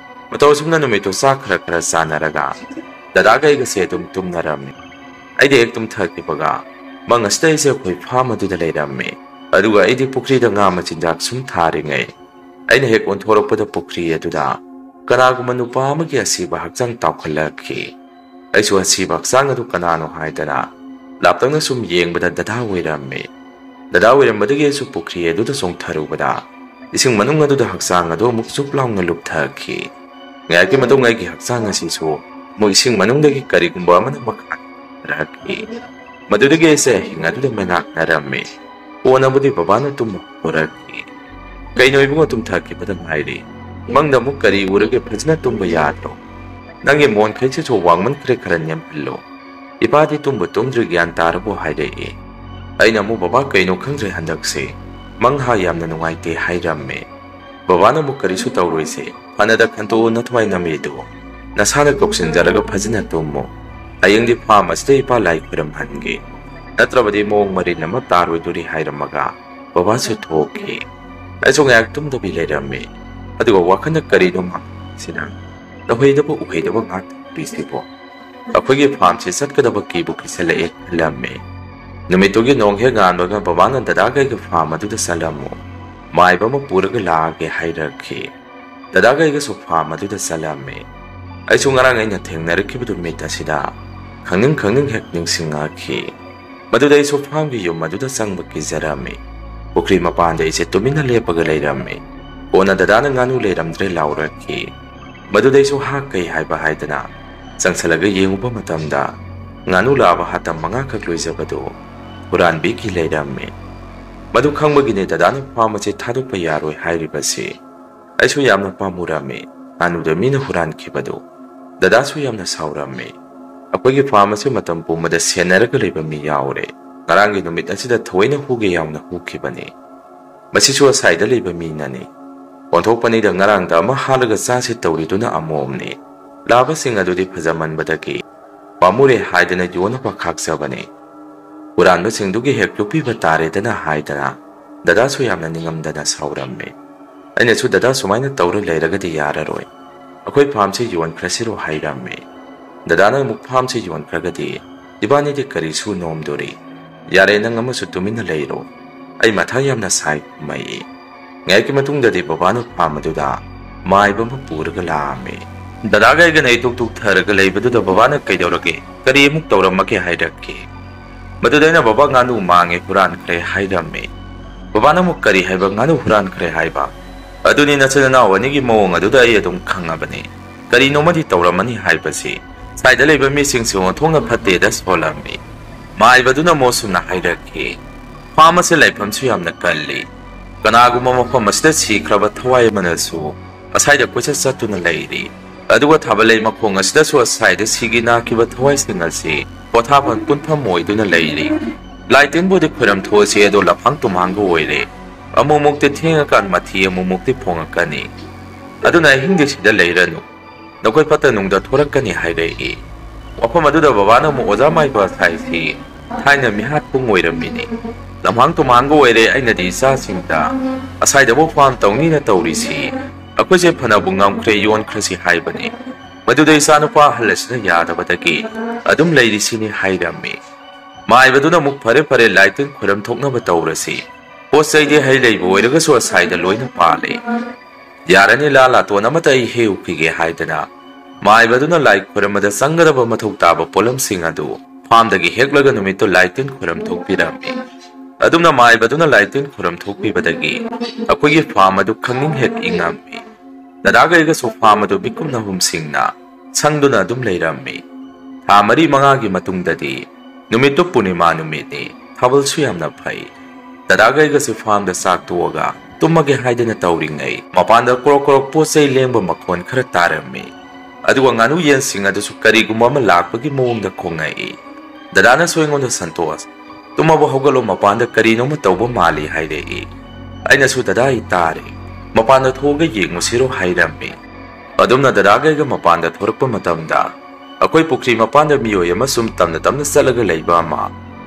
ꯃꯇꯧ ꯑꯁꯨꯝꯅ ꯅꯨꯃꯤꯠꯇꯨ ꯆꯥꯛ ꯈꯔ ꯈꯔ ꯆꯥꯅꯔꯒ ꯗꯗꯥꯒ ꯑꯩꯒꯁꯦ ꯑꯗꯨꯝ ꯇꯨꯝꯅꯔꯝꯃꯤ꯫ ꯑꯩꯗꯤ ꯍꯦꯛ ꯇꯨꯝꯊꯈꯤꯕꯒ ꯃꯪ ꯑꯁꯤꯗ ꯑꯩꯁꯦ ꯑꯩꯈꯣꯏ ꯐꯥꯝ ꯑꯗꯨꯗ ꯂꯩꯔꯝꯃꯤ꯫ ꯑꯗꯨꯒ ꯑꯩꯗꯤ ꯄꯨꯈ꯭ꯔꯤꯗ ꯉꯥ ꯃꯆꯤꯟꯖꯥꯛ ꯁꯨꯝ ꯊꯥꯔꯤꯉꯩ ꯑꯩꯅ ꯍꯦꯛ ꯑꯣꯟꯊꯣꯔꯛꯄꯗ ꯄꯨꯈ꯭ꯔꯤ ꯑꯗꯨꯗ ꯀꯅꯥꯒꯨꯝꯕ ꯅꯨꯄꯥ ꯑꯃꯒꯤ ꯑꯁꯤꯕ ꯍꯛꯆꯥꯡ ꯇꯥꯎꯈꯠꯂꯛꯈꯤ꯫ ꯑꯩꯁꯨ ꯑꯁꯤꯕ ꯍꯛꯆꯥꯡ ꯑꯗꯨ ꯀꯅꯥꯅꯣ ꯍꯥꯏꯗꯅ ꯂꯥꯞꯇꯛꯅ ꯁꯨꯝ ꯌꯦꯡꯕꯗ ꯗꯗꯥ ꯑꯣꯏꯔꯝꯃꯤ꯫ ꯗꯗꯥ ꯑꯣꯏꯔꯝꯕꯗꯒꯤ ꯑꯩꯁꯨ ꯄꯨꯈ꯭ꯔꯤ ꯑꯗꯨꯗ ꯆꯣꯡꯊꯔꯨꯕꯗ ꯏꯁꯤꯡ ꯃꯅꯨꯡ ꯑꯗꯨꯗ ꯍꯛꯆꯥꯡ ꯑꯗꯨ ꯑꯃꯨꯛ ꯆꯨꯞ ꯂꯥꯎꯅ ꯂꯨꯞꯊꯈꯤ꯫ ꯉꯥꯏꯍꯥꯛꯀꯤ ꯃꯇꯨꯡ ꯑꯩꯒꯤ ꯍꯛꯆꯥꯡ ꯑꯁꯤꯁꯨ ꯑꯃꯨꯛ ꯏꯁꯤꯡ ꯃꯅꯨꯡꯗꯒꯤ ꯀꯔꯤꯒꯨꯝꯕ ꯑꯃꯅ ꯃꯈꯥ ꯇꯥꯔꯛꯈꯤ꯫ ꯃꯗꯨꯗꯒꯤ ꯑꯩꯁꯦ ꯑꯍꯤꯡ ꯑꯗꯨꯗ ꯃꯩꯉꯥꯛꯅꯔꯝꯃꯤ꯫ ꯀꯣꯟꯅꯕꯨꯗꯤ ꯕꯕꯥꯅ ꯇꯨꯝꯕ ꯍꯧꯔꯛꯈꯤ꯫ "ꯀꯩꯅꯣ ꯏꯕꯨꯡꯉꯣ, ꯇꯨꯝꯊꯈꯤꯕꯗ ꯉꯥꯏꯔꯤ꯫ ꯃꯪꯗ ꯑꯃꯨꯛ ꯀꯔꯤ ꯎꯔꯒꯦ? ꯐꯖꯅ ꯇꯨꯝꯕ ꯌꯥꯗ꯭ꯔꯣ? ꯅꯪꯒꯤ ꯃꯣꯟꯈꯩꯁꯤꯁꯨ ꯋꯥꯡꯃꯟꯈ꯭ꯔꯦ, ꯈꯔ ꯅꯦꯝꯍꯜꯂꯣ꯫ ꯏꯄꯥꯗꯤ ꯇꯨꯝꯕ ꯇꯨꯝꯗ꯭ꯔꯤ, ꯒ꯭ꯌꯥꯟ ꯇꯥꯔꯕꯣ?" ꯍꯥꯏꯔꯛꯏ꯫ ꯑꯩꯅ ꯑꯃꯨꯛ, "ꯕꯕꯥ, ꯀꯩꯅꯣ ꯈꯪꯗ꯭ꯔꯦ ꯍꯟꯗꯛꯁꯦ꯫ ꯃꯪꯍꯥ ꯌꯥꯝꯅ ꯅꯨꯡꯉꯥꯏꯇꯦ" ꯍꯥꯏꯔꯝꯃꯦ꯫ ꯕꯕꯥꯅ ꯑꯃꯨꯛ, "ꯀꯔꯤꯁꯨ ꯇꯧꯔꯣꯏꯁꯦ, ꯐꯅꯗ ꯈꯟꯇꯣꯛꯑꯣ ꯅꯊ꯭ꯋꯥꯏ ꯅꯃꯤꯗꯣ꯫ ꯅꯁꯥꯅ ꯀꯧꯁꯤꯟꯖꯔꯒ ꯐꯖꯅ ꯇꯨꯝꯃꯣ꯫ ꯍꯌꯦꯡꯗꯤ ꯐꯥꯝ ꯑꯁꯤꯗ ꯏꯄꯥ ꯂꯥꯏ ꯈꯣꯏꯔꯝꯍꯟꯒꯦ꯫ ꯅꯠꯇ꯭ꯔꯕꯗꯤ ꯃꯑꯣꯡ ꯃꯔꯤꯟ ꯑꯃ ꯇꯥꯔꯣꯏꯗꯣꯔꯤ" ꯍꯥꯏꯔꯝꯃꯒ ꯕꯕꯥꯁꯨ ꯊꯣꯛꯈꯤ꯫ ꯑꯩꯁꯨ ꯉꯥꯏꯍꯥꯛ ꯇꯨꯝꯗꯕꯤ ꯂꯩꯔꯝꯃꯤ꯫ ꯑꯗꯨꯒ ꯋꯥꯈꯜꯗ ꯀꯔꯤꯅꯣ ꯃꯥꯁꯤꯅ ꯇꯧꯍꯩꯗꯕ ꯎꯍꯩꯗꯕ ꯉꯥꯛꯇ ꯎꯔꯤꯁꯤꯕꯣ꯫ ꯑꯩꯈꯣꯏꯒꯤ ꯐꯥꯝꯁꯤ ꯆꯠꯀꯗꯕ ꯀꯤꯕꯨ ꯀꯤꯁꯜꯂꯛꯑꯦ ꯈꯜꯂꯝꯃꯤ꯫ ꯅꯨꯃꯤꯠꯇꯨꯒꯤ ꯅꯣꯡ ꯍꯦꯛ ꯉꯥꯟꯕꯒ ꯕꯕꯥꯅ ꯗꯗꯥꯒ ꯑꯩꯒ ꯐꯥꯝ ꯑꯗꯨꯗ ꯆꯠꯂꯝꯃꯨ, ꯃꯥꯏꯕ ꯑꯃ ꯄꯨꯔꯒ ꯂꯥꯛꯑꯒꯦ ꯍꯥꯏꯔꯛꯈꯤ꯫ ꯗꯗꯥꯒ ꯑꯩꯒꯁꯨ ꯐꯥꯝ ꯑꯗꯨꯗ ꯆꯠꯂꯝꯃꯤ꯫ ꯑꯩꯁꯨ ꯉꯔꯥꯡ ꯑꯩꯅ ꯊꯦꯡꯅꯔꯛꯈꯤꯕ ꯅꯨꯃꯤꯠ ꯑꯁꯤꯗ ꯈꯪꯅꯤꯡ ꯈꯪꯅꯤꯡ ꯍꯦꯛ ꯅꯤꯡꯁꯤꯡꯉꯛꯈꯤ꯫ ꯃꯗꯨꯗ ꯑꯩꯁꯨ ꯐꯥꯝꯒꯤ ꯌꯨꯝ ꯑꯗꯨꯗ ꯆꯪꯕ ꯀꯤꯖꯔꯝꯃꯤ꯫ ꯄꯨꯈ꯭ꯔꯤ ꯃꯄꯥꯟꯗ ꯑꯩꯁꯦ ꯇꯨꯃꯤꯟꯅ ꯂꯦꯞꯄꯒ ꯂꯩꯔꯝꯃꯤ꯫ ꯀꯣꯟꯅ ꯗꯗꯥꯅ ꯉꯥꯅꯨ ꯂꯩꯔꯝꯗ꯭ꯔꯦ ꯂꯥꯎꯔꯛꯈꯤ꯫ ꯃꯗꯨꯗ ꯑꯩꯁꯨ ꯍꯥ ꯀꯩ ꯍꯥꯏꯕ ꯍꯥꯏꯗꯅ ꯆꯪꯁꯤꯜꯂꯒ ꯌꯦꯡꯉꯨꯕ ꯃꯇꯝꯗ ꯉꯥꯅꯨ ꯂꯥꯕ ꯍꯥꯇꯝ ꯃꯉꯥꯈꯛ ꯂꯣꯏꯖꯕꯗꯨ ꯍꯨꯔꯥꯟꯕꯤꯈꯤ ꯂꯩꯔꯝꯃꯤ꯫ ꯃꯗꯨ ꯈꯪꯕꯒꯤꯅꯦ ꯗꯗꯥꯅ ꯐꯥꯝ ꯑꯁꯤ ꯊꯥꯗꯣꯛꯄ ꯌꯥꯔꯣꯏ ꯍꯥꯏꯔꯤꯕꯁꯤ꯫ ꯑꯩꯁꯨ ꯌꯥꯝꯅ ꯄꯥꯝꯃꯨꯔꯝꯃꯤ ꯉꯥꯅꯨꯗ ꯃꯤꯅ ꯍꯨꯔꯥꯟꯈꯤꯕꯗꯨ꯫ ꯗꯗꯥꯁꯨ ꯌꯥꯝꯅ ꯁꯥꯎꯔꯝꯃꯤ꯫ ꯑꯩꯈꯣꯏꯒꯤ ꯐꯥꯝ ꯑꯁꯤ ꯃꯇꯝ ꯄꯨꯝꯕꯗ ꯁꯦꯟꯅꯔꯒ ꯂꯩꯕ ꯃꯤ ꯌꯥꯎꯔꯦ꯫ ꯉꯔꯥꯡꯒꯤ ꯅꯨꯃꯤꯠ ꯑꯁꯤꯗ ꯊꯑꯣꯏꯅ ꯍꯨꯒꯦ ꯌꯥꯎꯅ ꯍꯨꯈꯤꯕꯅꯤ꯫ ꯃꯁꯤꯁꯨ ꯑꯁꯥꯏꯗ ꯂꯩꯕ ꯃꯤꯅꯅꯤ꯫ ꯑꯣꯟꯊꯣꯛꯄꯅꯤꯗ ꯉꯔꯥꯡꯗ ꯑꯃ ꯍꯥꯠꯂꯒ ꯆꯥꯁꯤ ꯇꯧꯔꯤꯗꯨꯅ ꯑꯃꯣꯝꯅꯤ꯫ ꯂꯥꯕꯁꯤꯡ ꯑꯗꯨꯗꯤ ꯐꯖꯃꯟꯕꯗꯒꯤ ꯄꯥꯝꯃꯨꯔꯦ ꯍꯥꯏꯗꯅ ꯌꯣꯟꯅꯕ ꯈꯥꯛꯆꯕꯅꯤ꯫ ꯍꯨꯔꯥꯟꯕꯁꯤꯡꯗꯨꯒꯤ ꯍꯦꯛ ꯂꯨꯞꯄꯤꯕ ꯇꯥꯔꯦꯗꯅ ꯍꯥꯏꯗꯅ ꯗꯗꯥꯁꯨ ꯌꯥꯝꯅ ꯅꯤꯡꯉꯝꯗꯅ ꯁꯥꯎꯔꯝꯃꯤ꯫ ꯑꯩꯅꯁꯨ ꯗꯗꯥ ꯁꯨꯃꯥꯏꯅ ꯇꯧꯔ ꯂꯩꯔꯒꯗꯤ ꯌꯥꯔꯔꯣꯏ꯫ ꯑꯩꯈꯣꯏ ꯐꯥꯝꯁꯤ ꯌꯣꯟꯈ꯭ꯔꯁꯤꯔꯣ ꯍꯥꯏꯔꯝꯃꯤ꯫ ꯗꯗꯥꯅ ꯑꯃꯨꯛ ꯐꯥꯝꯁꯤ ꯌꯣꯟꯈ꯭ꯔꯒꯗꯤ ꯏꯕꯥꯅꯤꯗꯤ ꯀꯔꯤꯁꯨ ꯅꯣꯝꯗꯣꯔꯤ? ꯌꯥꯔꯦ, ꯅꯪ ꯑꯃꯁꯨ ꯇꯨꯃꯤꯟꯅ ꯂꯩꯔꯣ꯫ ꯑꯩ ꯃꯊꯥ ꯌꯥꯝꯅ ꯁꯥꯏ ꯈꯨꯝꯃꯛꯏ꯫ ꯉꯥꯏꯍꯥꯛꯀꯤ ꯃꯇꯨꯡꯗꯗꯤ ꯕꯕꯥꯅ ꯐꯥꯝ ꯑꯗꯨꯗ ꯃꯥꯏꯕ ꯑꯃ ꯄꯨꯔꯒ ꯂꯥꯛꯑꯝꯃꯤ꯫ ꯗꯗꯥꯒ ꯑꯩꯒꯅ ꯏꯇꯨꯛ ꯇꯨꯛꯊꯔꯒ ꯂꯩꯕꯗꯨꯗ ꯕꯕꯥꯅ ꯀꯩꯗꯧꯔꯒꯦ? ꯀꯔꯤ ꯑꯃꯨꯛ ꯇꯧꯔꯝꯃꯒꯦ ꯍꯥꯏꯔꯛꯈꯤ꯫ ꯃꯗꯨꯗ ꯑꯩꯅ ꯕꯕꯥ ꯉꯥꯅꯨ ꯃꯥꯡꯉꯦ ꯍꯨꯔꯥꯟꯈ꯭ꯔꯦ ꯍꯥꯏꯔꯝꯃꯤ꯫ ꯕꯕꯥꯅ ꯑꯃꯨꯛ ꯀꯔꯤ ꯍꯥꯏꯕ ꯉꯥꯅꯨ ꯍꯨꯔꯥꯟꯈ꯭ꯔꯦ ꯍꯥꯏꯕ? ꯑꯗꯨꯅꯤ ꯅꯆꯤꯟ ꯅꯅꯥꯎ ꯑꯅꯤꯒꯤ ꯃꯑꯣꯡ ꯑꯗꯨꯗ ꯑꯩ ꯑꯗꯨꯝ ꯈꯪꯉꯕꯅꯤ꯫ ꯀꯔꯤꯅꯣꯃꯗꯤ ꯇꯧꯔꯝꯃꯅꯤ ꯍꯥꯏꯕꯁꯤ ꯁ꯭ꯋꯥꯏꯗ ꯂꯩꯕ ꯃꯤꯁꯤꯡꯁꯨ ꯑꯣꯟꯊꯣꯛꯅ ꯐꯠꯇꯦꯗ ꯁꯣꯜꯂꯝꯃꯤ꯫ ꯃꯥꯏꯕꯗꯨꯅ ꯃꯣꯠꯁꯨꯝꯅ ꯍꯥꯏꯔꯛꯈꯤ꯫ ꯐꯥꯝ ꯑꯁꯤ ꯂꯥꯏꯐꯝꯁꯨ ꯌꯥꯝꯅ ꯀꯜꯂꯤ꯫ ꯀꯅꯥꯒꯨꯝꯕ ꯃꯐꯝ ꯑꯁꯤꯗ ꯁꯤꯈ꯭ꯔꯕ ꯊꯋꯥꯏ ꯑꯃꯅꯁꯨ ꯑꯁꯥꯏꯗ ꯀꯣꯏꯆꯠ ꯆꯠꯇꯨꯅ ꯂꯩꯔꯤ꯫ ꯑꯗꯨꯒ ꯊꯥꯕꯜꯂꯩ ꯃꯈꯣꯡ ꯑꯁꯤꯗꯁꯨ ꯑꯁꯥꯏꯗ ꯁꯤꯒꯤ ꯅꯥꯈꯤꯕ ꯊꯋꯥꯏꯁꯤꯡ ꯑꯁꯤ ꯄꯣꯊꯥꯐꯝ ꯄꯨꯟꯐꯝ ꯑꯣꯏꯗꯨꯅ ꯂꯩꯔꯤ꯫ ꯂꯥꯏ ꯇꯤꯟꯕꯨꯗꯤ ꯈꯣꯏꯔꯝ ꯊꯣꯛꯑꯁꯤ ꯑꯗꯣ ꯂꯐꯥꯡ ꯇꯨꯝꯍꯥꯡꯒ ꯑꯣꯏꯔꯦ꯫ ꯑꯃꯨꯛ ꯃꯨꯛꯇꯤ ꯊꯦꯡꯉꯀꯥꯟ ꯃꯊꯤ ꯑꯃꯨꯛ ꯃꯨꯛꯇꯤ ꯐꯣꯡꯉꯛꯀꯅꯤ꯫ ꯑꯗꯨꯅ ꯑꯍꯤꯡꯗꯤ ꯁꯤꯗ ꯂꯩꯔꯅꯨ꯫ ꯅꯈꯣꯏ ꯐꯠꯇ ꯅꯨꯡꯗ ꯊꯣꯔꯛꯀꯅꯤ ꯍꯥꯏꯔꯛꯏ꯫ ꯋꯥꯐꯝ ꯑꯗꯨꯗ ꯕꯕꯥꯅ ꯑꯃꯨꯛ ꯑꯣꯖꯥ ꯃꯥꯏꯕ ꯑꯁꯥꯏꯁꯤ ꯊꯥꯏꯅ ꯃꯤꯍꯥꯠ ꯄꯨꯡ ꯑꯣꯏꯔꯝꯃꯤꯅꯤ꯫ ꯂꯝꯍꯥꯡ ꯇꯨꯝꯍꯥꯡꯒ ꯑꯣꯏꯔꯦ, ꯑꯩꯅꯗꯤ ꯏꯆꯥꯁꯤꯡꯗ ꯑꯁꯥꯏꯗꯕꯨ ꯐꯥꯝ ꯇꯧꯅꯤꯅ ꯇꯧꯔꯤꯁꯤ꯫ ꯑꯩꯈꯣꯏꯁꯦ ꯐꯅꯕꯨ ꯉꯝꯈ꯭ꯔꯦ ꯌꯣꯟꯈ꯭ꯔꯁꯤ ꯍꯥꯏꯕꯅꯤ꯫ ꯃꯗꯨꯗ ꯏꯆꯥꯅꯨꯄꯥ ꯑꯍꯜ ꯑꯁꯤꯅ ꯌꯥꯗꯕꯗꯒꯤ ꯑꯗꯨꯝ ꯂꯩꯔꯤꯁꯤꯅꯤ ꯍꯥꯏꯔꯝꯃꯤ꯫ ꯃꯥꯏꯕꯗꯨꯅ ꯑꯃꯨꯛ ꯐꯔꯦ ꯐꯔꯦ ꯂꯥꯏ ꯇꯤꯟ ꯈꯣꯏꯔꯝ ꯊꯣꯛꯅꯕ ꯇꯧꯔꯁꯤ꯫ ꯄꯣꯠ ꯆꯩꯗꯤ ꯍꯩ ꯂꯩꯕꯨ ꯑꯣꯏꯔꯒꯁꯨ ꯑꯁꯥꯏꯗ ꯂꯣꯏꯅ ꯄꯥꯜꯂꯤ꯫ ꯌꯥꯔꯅꯤ ꯂꯥ ꯂꯥꯇꯣꯟ ꯑꯃꯇ ꯑꯩ ꯍꯦꯛ ꯎꯈꯤꯒꯦ ꯍꯥꯏꯗꯅ ꯃꯥꯏꯕꯗꯨꯅ ꯂꯥꯏ ꯈꯣꯏꯔꯝꯕꯗ ꯆꯪꯒꯗꯕ ꯃꯊꯧ ꯇꯥꯕ ꯄꯣꯠꯂꯝꯁꯤꯡ ꯑꯗꯨ ꯐꯥꯝꯗꯒꯤ ꯍꯦꯛꯂꯒ ꯅꯨꯃꯤꯠꯇꯨ ꯂꯥꯏ ꯇꯤꯟ ꯈꯨꯔꯨꯝ ꯊꯣꯛꯄꯤꯔꯝꯃꯤ꯫ ꯑꯗꯨꯝꯅ ꯃꯥꯏꯕꯗꯨꯅ ꯂꯥꯏ ꯇꯤꯟ ꯈꯨꯔꯨꯝ ꯊꯣꯛꯄꯤꯕꯗꯒꯤ ꯑꯩꯈꯣꯏꯒꯤ ꯐꯥꯝ ꯑꯗꯨ ꯈꯪꯅꯤꯡ ꯍꯦꯛ ꯏꯪꯉꯝꯃꯤ꯫ ꯗꯗꯥꯒ ꯑꯩꯒꯁꯨ ꯐꯥꯝ ꯑꯗꯨ ꯃꯤꯀꯨꯞ ꯅꯍꯨꯝꯁꯤꯡꯅ ꯁꯪꯗꯨꯅ ꯑꯗꯨꯝ ꯂꯩꯔꯝꯃꯤ꯫ ꯊꯥ ꯃꯔꯤ ꯃꯉꯥꯒꯤ ꯃꯇꯨꯡꯗꯗꯤ ꯅꯨꯃꯤꯠꯇꯨ ꯄꯨꯔꯅꯤꯃꯥ ꯅꯨꯃꯤꯠꯅꯤ, ꯊꯥꯕꯜꯁꯨ ꯌꯥꯝꯅ ꯐꯩ꯫ ꯗꯗꯥꯒ ꯑꯩꯒꯁꯨ ꯐꯥꯝꯗ ꯆꯥꯛ ꯇꯣꯛꯑꯒ ꯇꯨꯝꯃꯒꯦ ꯍꯥꯏꯗꯅ ꯇꯧꯔꯤꯉꯩ, ꯃꯄꯥꯟꯗ ꯀ꯭ꯔꯣꯛ ꯀ꯭ꯔꯣꯛ ꯄꯣꯠ ꯆꯩ ꯂꯦꯡꯕ ꯃꯈꯣꯟ ꯈꯔ ꯇꯥꯔꯝꯃꯤ꯫ ꯑꯗꯨꯒ ꯉꯥꯅꯨ ꯌꯦꯟꯁꯤꯡ ꯑꯗꯨꯁꯨ ꯀꯔꯤꯒꯨꯝꯕ ꯑꯃ ꯂꯥꯛꯄꯒꯤ ꯃꯑꯣꯡꯗ ꯈꯣꯡꯉꯛꯏ꯫ ꯗꯗꯥꯅꯁꯨ ꯑꯩꯉꯣꯟꯗ, "ꯁꯟꯇꯣꯁ, ꯇꯨꯝꯃꯕ ꯍꯧꯒꯠꯂꯣ, ꯃꯄꯥꯟꯗ ꯀꯔꯤꯅꯣꯝꯃ ꯇꯧꯕ ꯃꯥꯜꯂꯤ" ꯍꯥꯏꯔꯛꯏ꯫ ꯑꯩꯅꯁꯨ, "ꯗꯗꯥ, ꯑꯩ ꯇꯥꯔꯦ, ꯃꯄꯥꯟꯗ ꯊꯣꯛꯑꯒ ꯌꯦꯡꯉꯨꯁꯤꯔꯣ?" ꯍꯥꯏꯔꯝꯃꯤ꯫ ꯑꯗꯨꯝꯅ ꯗꯗꯥꯒ ꯑꯩꯒ ꯃꯄꯥꯟꯗ ꯊꯣꯔꯛꯄ ꯃꯇꯝꯗ, ꯑꯩꯈꯣꯏ ꯄꯨꯈ꯭ꯔꯤ ꯃꯄꯥꯟꯗ ꯃꯤꯑꯣꯏ ꯑꯃ ꯁꯨꯝ ꯇꯞꯅ ꯇꯞꯅ ꯆꯠꯂꯒ ꯂꯩꯕ ꯑꯃ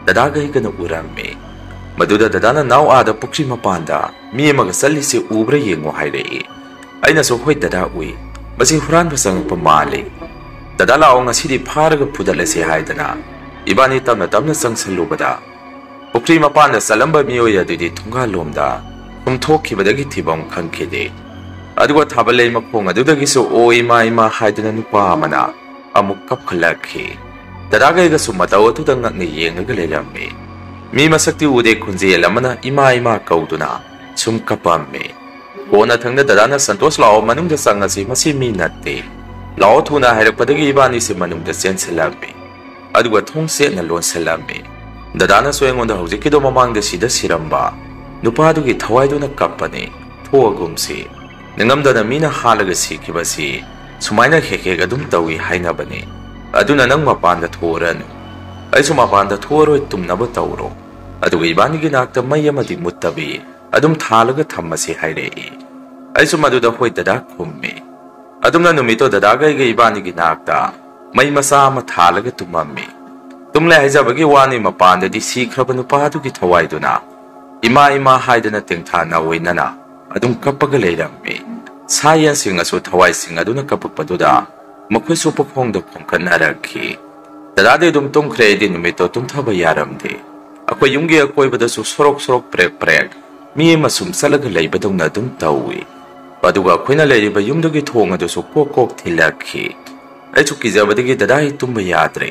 ꯗꯗꯥꯒ ꯑꯩꯒꯅ ꯎꯔꯝꯃꯤ꯫ ꯃꯗꯨꯗ ꯗꯗꯥꯅ, "ꯅꯥꯎ, ꯑꯥꯗ ꯄꯨꯈ꯭ꯔꯤ ꯃꯄꯥꯟꯗ ꯃꯤ ꯑꯃꯒ ꯆꯠꯂꯤꯁꯦ ꯎꯕ꯭ꯔꯥ ꯌꯦꯡꯉꯣ" ꯍꯥꯏꯔꯛꯏ꯫ ꯑꯩꯅꯁꯨ, "ꯍꯣꯏ ꯗꯗꯥ, ꯎꯏ꯫ ꯃꯁꯤ ꯍꯨꯔꯥꯟꯕ ꯆꯪꯉꯛꯄ ꯃꯥꯜꯂꯤ꯫ ꯗꯗꯥ ꯂꯥꯛꯑꯣ, ꯉꯁꯤꯗꯤ ꯐꯥꯔꯒ ꯐꯨꯗꯠꯂꯁꯤ" ꯍꯥꯏꯗꯅ ꯏꯕꯥꯅꯤ ꯇꯞꯅ ꯇꯞꯅ ꯆꯪꯁꯜꯂꯨꯕꯗ, ꯄꯨꯈ꯭ꯔꯤ ꯃꯄꯥꯟꯗ ꯆꯠꯂꯝꯕ ꯃꯤꯑꯣꯏ ꯑꯗꯨꯗꯤ ꯊꯣꯡꯒꯥꯜꯂꯣꯝꯗ ꯁꯨꯝ ꯊꯣꯛꯈꯤꯕꯗꯒꯤ ꯊꯤꯐꯝ ꯈꯪꯈꯤꯗꯦ꯫ ꯑꯗꯨꯒ ꯊꯥꯕꯜꯂꯩ ꯃꯈꯣꯡ ꯑꯗꯨꯗꯒꯤꯁꯨ "ꯑꯣ ꯏꯃꯥ, ꯏꯃꯥ" ꯍꯥꯏꯗꯨꯅ ꯅꯨꯄꯥ ꯑꯃꯅ ꯑꯃꯨꯛ ꯀꯞꯈꯠꯂꯛꯈꯤ꯫ ꯗꯗꯥꯒ ꯑꯩꯒꯁꯨ ꯃꯇꯧ ꯑꯗꯨꯗ ꯉꯛꯅ ꯌꯦꯡꯂꯒ ꯂꯩꯔꯝꯃꯤ꯫ ꯃꯤ ꯃꯁꯛꯇꯤ ꯎꯗꯦ, ꯈꯣꯟꯖꯦꯜ ꯑꯃꯅ "ꯏꯃꯥ, ꯏꯃꯥ" ꯀꯧꯗꯨꯅ ꯁꯨꯝ ꯀꯞꯄꯝꯃꯤ꯫ ꯀꯣꯟꯅꯊꯪꯗ ꯗꯗꯥꯅ, "ꯁꯟꯇꯣꯁ, ꯂꯥꯛꯑꯣ, ꯃꯅꯨꯡꯗ ꯆꯪꯉꯁꯤ, ꯃꯁꯤ ꯃꯤ ꯅꯠꯇꯦ꯫ ꯂꯥꯛꯑꯣ ꯊꯨꯅ" ꯍꯥꯏꯔꯛꯄꯗꯒꯤ ꯏꯕꯥꯅꯤꯁꯦ ꯃꯅꯨꯡꯗ ꯆꯦꯟꯁꯤꯜꯂꯝꯃꯤ꯫ ꯑꯗꯨꯒ ꯊꯣꯡ ꯆꯦꯠꯅ ꯂꯣꯟꯁꯤꯜꯂꯝꯃꯤ꯫ ꯗꯗꯥꯅꯁꯨ ꯑꯩꯉꯣꯟꯗ, "ꯍꯧꯖꯤꯛꯀꯤꯗꯣ ꯃꯃꯥꯡꯗ ꯁꯤꯗ ꯁꯤꯔꯝꯕ ꯅꯨꯄꯥꯗꯨꯒꯤ ꯊꯋꯥꯏꯗꯨꯅ ꯀꯞꯄꯅꯤ, ꯊꯣꯛꯑꯒꯨꯝꯁꯤ꯫ ꯅꯤꯡꯉꯝꯗꯅ ꯃꯤꯅ ꯍꯥꯠꯂꯒ ꯁꯤꯈꯤꯕꯁꯤ ꯁꯨꯃꯥꯏꯅ ꯍꯦꯛ ꯍꯦꯛ ꯑꯗꯨꯝ ꯇꯧꯏ ꯍꯥꯏꯅꯕꯅꯤ꯫ ꯑꯗꯨꯅ ꯅꯪ ꯃꯄꯥꯟꯗ ꯊꯣꯛꯑꯔꯅꯨ꯫ ꯑꯩꯁꯨ ꯃꯄꯥꯟꯗ ꯊꯣꯛꯑꯔꯣꯏ, ꯇꯨꯝꯅꯕ ꯇꯧꯔꯣ꯫ ꯑꯗꯨꯒ ꯏꯕꯥꯅꯤꯒꯤ ꯅꯥꯛꯇ ꯃꯩ ꯑꯃꯗꯤ ꯃꯨꯠꯇꯕꯤ ꯑꯗꯨꯝ ꯊꯥꯜꯂꯒ ꯊꯝꯃꯁꯤ" ꯍꯥꯏꯔꯛꯏ꯫ ꯑꯩꯁꯨ ꯃꯗꯨꯗ "ꯍꯣꯏ ꯗꯗꯥ" ꯈꯨꯝꯃꯤ꯫ ꯑꯗꯨꯝꯅ ꯅꯨꯃꯤꯠꯇꯣ ꯗꯗꯥꯒ ꯑꯩꯒ ꯏꯕꯥꯅꯤꯒꯤ ꯅꯥꯛꯇ ꯃꯩ ꯃꯆꯥ ꯑꯃ ꯊꯥꯜꯂꯒ ꯇꯨꯝꯃꯝꯃꯤ꯫ ꯇꯨꯝꯂꯦ ꯍꯥꯏꯖꯕꯒꯤ ꯋꯥꯅꯤ, ꯃꯄꯥꯟꯗꯗꯤ ꯁꯤꯈ꯭ꯔꯕ ꯅꯨꯄꯥꯗꯨꯒꯤ ꯊꯋꯥꯏꯗꯨꯅ "ꯏꯃꯥ, ꯏꯃꯥ" ꯍꯥꯏꯗꯅ ꯇꯦꯡꯊꯥ ꯅꯥꯑꯣꯏꯅꯅ ꯑꯗꯨꯝ ꯀꯞꯄꯒ ꯂꯩꯔꯝꯃꯤ꯫ ꯁꯥ ꯌꯦꯟꯁꯤꯡꯅꯁꯨ ꯊꯋꯥꯏꯁꯤꯡ ꯑꯗꯨꯅ ꯀꯞꯄꯛꯄꯗꯨꯗ ꯃꯈꯣꯏꯁꯨ ꯄꯨꯈꯣꯡꯗ ꯈꯣꯡꯀꯠꯅꯔꯛꯈꯤ꯫ ꯗꯗꯥꯗꯤ ꯑꯗꯨꯝ ꯇꯨꯝꯈ꯭ꯔꯦ, ꯑꯩꯗꯤ ꯅꯨꯃꯤꯠꯇꯣ ꯇꯨꯝꯊꯕ ꯌꯥꯔꯝꯗꯦ꯫ ꯑꯩꯈꯣꯏ ꯌꯨꯝꯒꯤ ꯑꯀꯣꯏꯕꯗꯁꯨ ꯁꯣꯔꯣꯛ ꯁꯣꯔꯣꯛ ꯄ꯭ꯔꯦꯛ ꯄ꯭ꯔꯦꯛ ꯃꯤ ꯑꯃ ꯁꯨꯝ ꯆꯠꯂꯒ ꯂꯩꯕꯗꯧꯅ ꯑꯗꯨꯝ ꯇꯧꯏ꯫ ꯑꯗꯨꯒ ꯑꯩꯈꯣꯏꯅ ꯂꯩꯔꯤꯕ ꯌꯨꯝꯗꯨꯒꯤ ꯊꯣꯡ ꯑꯗꯨꯁꯨ ꯀꯣꯛ ꯀꯣꯛ ꯊꯤꯜꯂꯛꯈꯤ꯫ ꯑꯩꯁꯨ ꯀꯤꯖꯕꯗꯒꯤ ꯗꯗꯥ ꯑꯩ ꯇꯨꯝꯕ ꯌꯥꯗ꯭ꯔꯦ꯫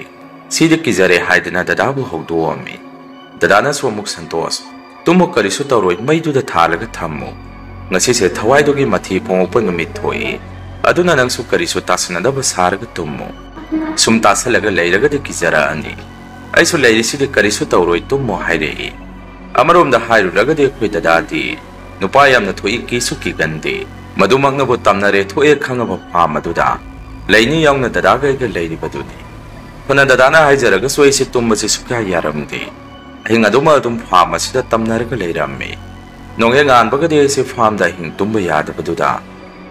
ꯁꯤꯗꯤ ꯀꯤꯖꯔꯦ ꯍꯥꯏꯗꯅ ꯗꯗꯥꯕꯨ ꯍꯧꯗꯣꯛꯑꯝꯃꯤ꯫ ꯗꯗꯥꯅꯁꯨ ꯑꯃꯨꯛ, "ꯁꯟꯇꯣꯁ, ꯇꯨꯝꯃꯨ, ꯀꯔꯤꯁꯨ ꯇꯧꯔꯣꯏ, ꯃꯩꯗꯨꯗ ꯊꯥꯜꯂꯒ ꯊꯝꯃꯨ꯫ ꯉꯁꯤꯁꯦ ꯊꯋꯥꯏꯗꯨꯒꯤ ꯃꯊꯤ ꯐꯣꯡꯉꯛꯄ ꯅꯨꯃꯤꯠ ꯊꯣꯛꯏ꯫ ꯑꯗꯨꯅ ꯅꯪꯁꯨ ꯀꯔꯤꯁꯨ ꯇꯥꯁꯟꯅꯗꯕ ꯁꯥꯔꯒ ꯇꯨꯝꯃꯨ꯫ ꯁꯨꯝ ꯇꯥꯁꯜꯂꯒ ꯂꯩꯔꯒꯗꯤ ꯀꯤꯖꯔꯛꯑꯅꯤ꯫ ꯑꯩꯁꯨ ꯂꯩꯔꯤꯁꯤꯗꯤ, ꯀꯔꯤꯁꯨ ꯇꯧꯔꯣꯏ, ꯇꯨꯝꯃꯨ" ꯍꯥꯏꯔꯛꯏ꯫ ꯑꯃꯔꯣꯝꯗ ꯍꯥꯏꯔꯨꯔꯒꯗꯤ ꯑꯩꯈꯣꯏ ꯗꯗꯥꯗꯤ ꯅꯨꯄꯥ ꯌꯥꯝꯅ ꯊꯣꯛꯏ, ꯀꯤꯁꯨ ꯀꯤꯒꯟꯗꯦ꯫ ꯃꯗꯨꯃꯛꯅꯕꯨ ꯇꯝꯅꯔꯦ ꯊꯣꯛꯑꯦ ꯈꯪꯉꯕ ꯐꯥꯝ ꯑꯗꯨꯗ ꯂꯩꯅꯤ ꯌꯥꯎꯅ ꯗꯗꯥꯒ ꯑꯩꯒ ꯂꯩꯔꯤꯕꯗꯨꯅꯤ꯫ ꯐꯅ ꯗꯗꯥꯅ ꯍꯥꯏꯖꯔꯒꯁꯨ ꯑꯩꯁꯦ ꯇꯨꯝꯕꯁꯦ ꯁꯨꯛꯌꯥ ꯌꯥꯔꯝꯗꯦ꯫ ꯑꯍꯤꯡ ꯑꯗꯨꯃ ꯑꯗꯨꯝ ꯐꯥꯝ ꯑꯁꯤꯗ ꯇꯝꯅꯔꯒ ꯂꯩꯔꯝꯃꯤ꯫ ꯅꯣꯡꯍꯦꯛ ꯉꯥꯟꯕꯒꯗꯤ ꯑꯩꯁꯦ ꯐꯥꯝꯗ ꯑꯍꯤꯡ ꯇꯨꯝꯕ ꯌꯥꯗꯕꯗꯨꯗ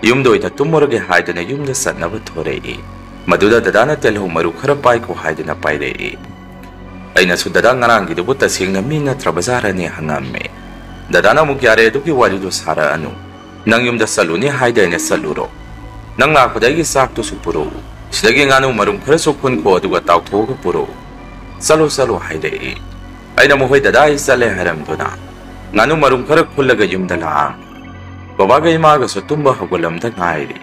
ꯌꯨꯝꯗ ꯑꯣꯏꯅ ꯇꯨꯝꯃꯨꯔꯒꯦ ꯍꯥꯏꯗꯨꯅ ꯌꯨꯝꯗ ꯆꯠꯅꯕ ꯊꯣꯔꯛꯏ꯫ ꯃꯗꯨꯗ ꯗꯗꯥꯅ ꯇꯦꯜꯍꯧ ꯃꯔꯨ ꯈꯔ ꯄꯥꯏꯈꯣ ꯍꯥꯏꯗꯨꯅ ꯄꯥꯏꯔꯛꯏ꯫ ꯑꯩꯅꯁꯨ, "ꯗꯗꯥ, ꯉꯔꯥꯡꯒꯤꯗꯨꯕꯨ ꯇꯁꯦꯡꯅ ꯃꯤ ꯅꯠꯇ꯭ꯔꯕꯖꯥꯔꯅꯦ?" ꯍꯪꯉꯝꯃꯤ꯫ ꯗꯗꯥꯅ ꯑꯃꯨꯛ, "ꯌꯥꯔꯦ, ꯑꯗꯨꯒꯤ ꯋꯥꯔꯤꯗꯨ ꯁꯥꯔꯛꯑꯅꯨ꯫ ꯅꯪ ꯌꯨꯝꯗ ꯆꯠꯂꯨꯅꯤ ꯍꯥꯏꯗꯥꯏꯅꯦ, ꯆꯠꯂꯨꯔꯣ꯫ ꯅꯪ ꯂꯥꯛꯄꯗ ꯑꯩꯒꯤ ꯆꯥꯛꯇꯨꯁꯨ ꯄꯨꯔꯛꯎ꯫ ꯁꯤꯗꯒꯤ ꯉꯥꯅꯨ ꯃꯔꯨꯝ ꯈꯔꯁꯨ ꯈꯨꯟꯈꯣ, ꯑꯗꯨꯒ ꯇꯥꯎꯊꯣꯛꯑꯒ ꯄꯨꯔꯛꯎ꯫ ꯆꯠꯂꯣ, ꯆꯠꯂꯣ" ꯍꯥꯏꯔꯛꯏ꯫ ꯑꯩꯅ, "ꯃꯈꯣꯏ ꯗꯗꯥ ꯑꯩ ꯆꯠꯂꯦ" ꯍꯥꯏꯔꯝꯗꯨꯅ ꯉꯥꯅꯨ ꯃꯔꯨꯝ ꯈꯔ ꯈꯨꯜꯂꯒ ꯌꯨꯝꯗ ꯂꯥꯛꯑꯝꯃꯤ꯫ ꯕꯕꯥꯒ ꯏꯃꯥꯒꯁꯨ ꯇꯨꯝꯕ ꯍꯧꯒꯠꯂꯝꯗ ꯉꯥꯏꯔꯤ꯫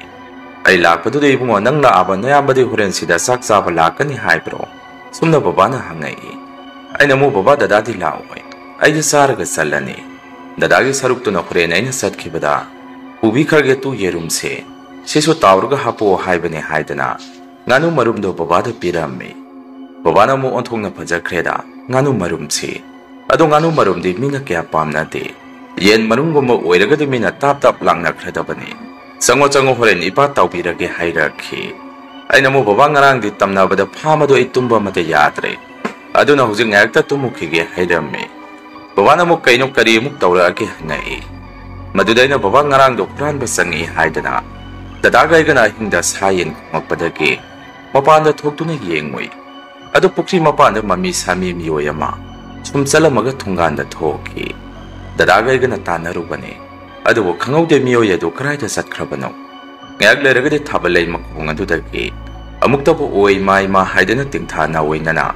ꯑꯩ ꯂꯥꯛꯄꯗꯨꯗ, "ꯏꯕꯨꯡꯉꯣ, ꯅꯪ ꯂꯥꯛꯑꯕ? ꯅꯌꯥꯝꯕꯗꯤ ꯍꯣꯔꯦꯟ ꯁꯤꯗ ꯆꯥꯛ ꯆꯥꯕ ꯂꯥꯛꯀꯅꯤ ꯍꯥꯏꯕ꯭ꯔꯣ?" ꯁꯨꯝꯅ ꯕꯕꯥꯅ ꯍꯪꯉꯛꯏ꯫ ꯑꯩꯅ ꯑꯃꯨꯛ, "ꯕꯕꯥ, ꯗꯗꯥꯗꯤ ꯂꯥꯛꯑꯣꯏ, ꯑꯩꯗꯤ ꯆꯥꯔꯒ ꯆꯠꯂꯅꯤ꯫ ꯗꯗꯥꯒꯤ ꯁꯔꯨꯛꯇꯨꯅ ꯍꯣꯔꯦꯟ ꯑꯩꯅ ꯆꯠꯈꯤꯕꯗ ꯄꯨꯕꯤꯈ꯭ꯔꯒꯦ, ꯇꯨ ꯌꯦꯔꯨꯝꯁꯦ, ꯁꯤꯁꯨ ꯇꯥꯎꯔꯒ ꯍꯥꯞꯄꯛꯑꯣ" ꯍꯥꯏꯕꯅꯦ ꯍꯥꯏꯗꯅ ꯉꯥꯅꯨ ꯃꯔꯨꯝꯗꯣ ꯕꯕꯥꯗ ꯄꯤꯔꯝꯃꯤ꯫ ꯕꯕꯥꯅ ꯑꯃꯨꯛ ꯑꯣꯟꯊꯣꯛꯅ ꯐꯖꯈ꯭ꯔꯦꯗ ꯉꯥꯅꯨ ꯃꯔꯨꯝꯁꯤ꯫ ꯑꯗꯣ ꯉꯥꯅꯨ ꯃꯔꯨꯝꯗꯤ ꯃꯤꯅ ꯀꯌꯥ ꯄꯥꯝꯅꯗꯦ꯫ ꯌꯦꯟ ꯃꯔꯨꯝꯒꯨꯝꯕ ꯑꯣꯏꯔꯒꯗꯤ ꯃꯤꯅ ꯇꯥꯞ ꯇꯥꯞ ꯂꯥꯛꯅꯈ꯭ꯔꯗꯕꯅꯤ꯫ "ꯆꯪꯉꯣ, ꯆꯪꯉꯣ, ꯍꯣꯔꯦꯟ ꯏꯄꯥ ꯇꯥꯎꯕꯤꯔꯒꯦ" ꯍꯥꯏꯔꯛꯈꯤ꯫ ꯑꯩꯅ ꯑꯃꯨꯛ, "ꯕꯕꯥ, ꯉꯔꯥꯡꯗꯤ ꯇꯝꯅꯕꯗ ꯐꯥꯝ ꯑꯗꯣ ꯑꯩ ꯇꯨꯝꯕ ꯑꯃꯠꯇ ꯌꯥꯗ꯭ꯔꯦ꯫ ꯑꯗꯨꯅ ꯍꯧꯖꯤꯛ ꯉꯥꯏꯍꯥꯛꯇ ꯇꯨꯝꯃꯨꯈꯤꯒꯦ" ꯍꯥꯏꯔꯝꯃꯤ꯫ ꯕꯕꯥꯅ ꯑꯃꯨꯛ, "ꯀꯩꯅꯣ, ꯀꯔꯤ ꯑꯃꯨꯛ ꯇꯧꯔꯛꯑꯒꯦ?" ꯍꯪꯉꯛꯏ꯫ ꯃꯗꯨꯗ ꯑꯩꯅ, "ꯕꯕꯥ, ꯉꯔꯥꯡꯗꯣ ꯍꯨꯔꯥꯟꯕ ꯆꯪꯉꯛꯏ" ꯍꯥꯏꯗꯅ ꯗꯗꯥꯒ ꯑꯩꯒꯅ ꯑꯍꯤꯡꯗ ꯁꯥ ꯌꯦꯟ ꯈꯣꯡꯂꯛꯄꯗꯒꯤ ꯃꯄꯥꯟꯗ ꯊꯣꯛꯇꯨꯅ ꯌꯦꯡꯉꯨꯏ꯫ ꯑꯗꯨ ꯄꯨꯈ꯭ꯔꯤ ꯃꯄꯥꯟꯗ ꯃꯃꯤ ꯁꯥꯃꯤ ꯃꯤꯑꯣꯏ ꯑꯃ ꯁꯨꯝ ꯆꯠꯂꯝꯃꯒ ꯊꯣꯡꯒꯥꯟꯗ ꯊꯣꯛꯈꯤ꯫ ꯗꯗꯥꯒ ꯑꯩꯒꯅ ꯇꯥꯟꯅꯔꯨꯕꯅꯤ, ꯑꯗꯨꯕꯨ ꯈꯪꯍꯧꯗꯦ ꯃꯤꯑꯣꯏ ꯑꯗꯨ ꯀꯗꯥꯏꯗ ꯆꯠꯈ꯭ꯔꯕꯅꯣ꯫ ꯉꯥꯏꯍꯥꯛ ꯂꯩꯔꯒꯗꯤ ꯊꯥꯕꯜꯂꯩ ꯃꯈꯣꯡ ꯑꯗꯨꯗꯒꯤ ꯑꯃꯨꯛꯇꯕꯨ "ꯑꯣꯏ ꯃꯥ, ꯏꯃꯥ" ꯍꯥꯏꯗꯨꯅ ꯇꯤꯡꯊꯥ ꯅꯥꯑꯣꯏꯅꯅ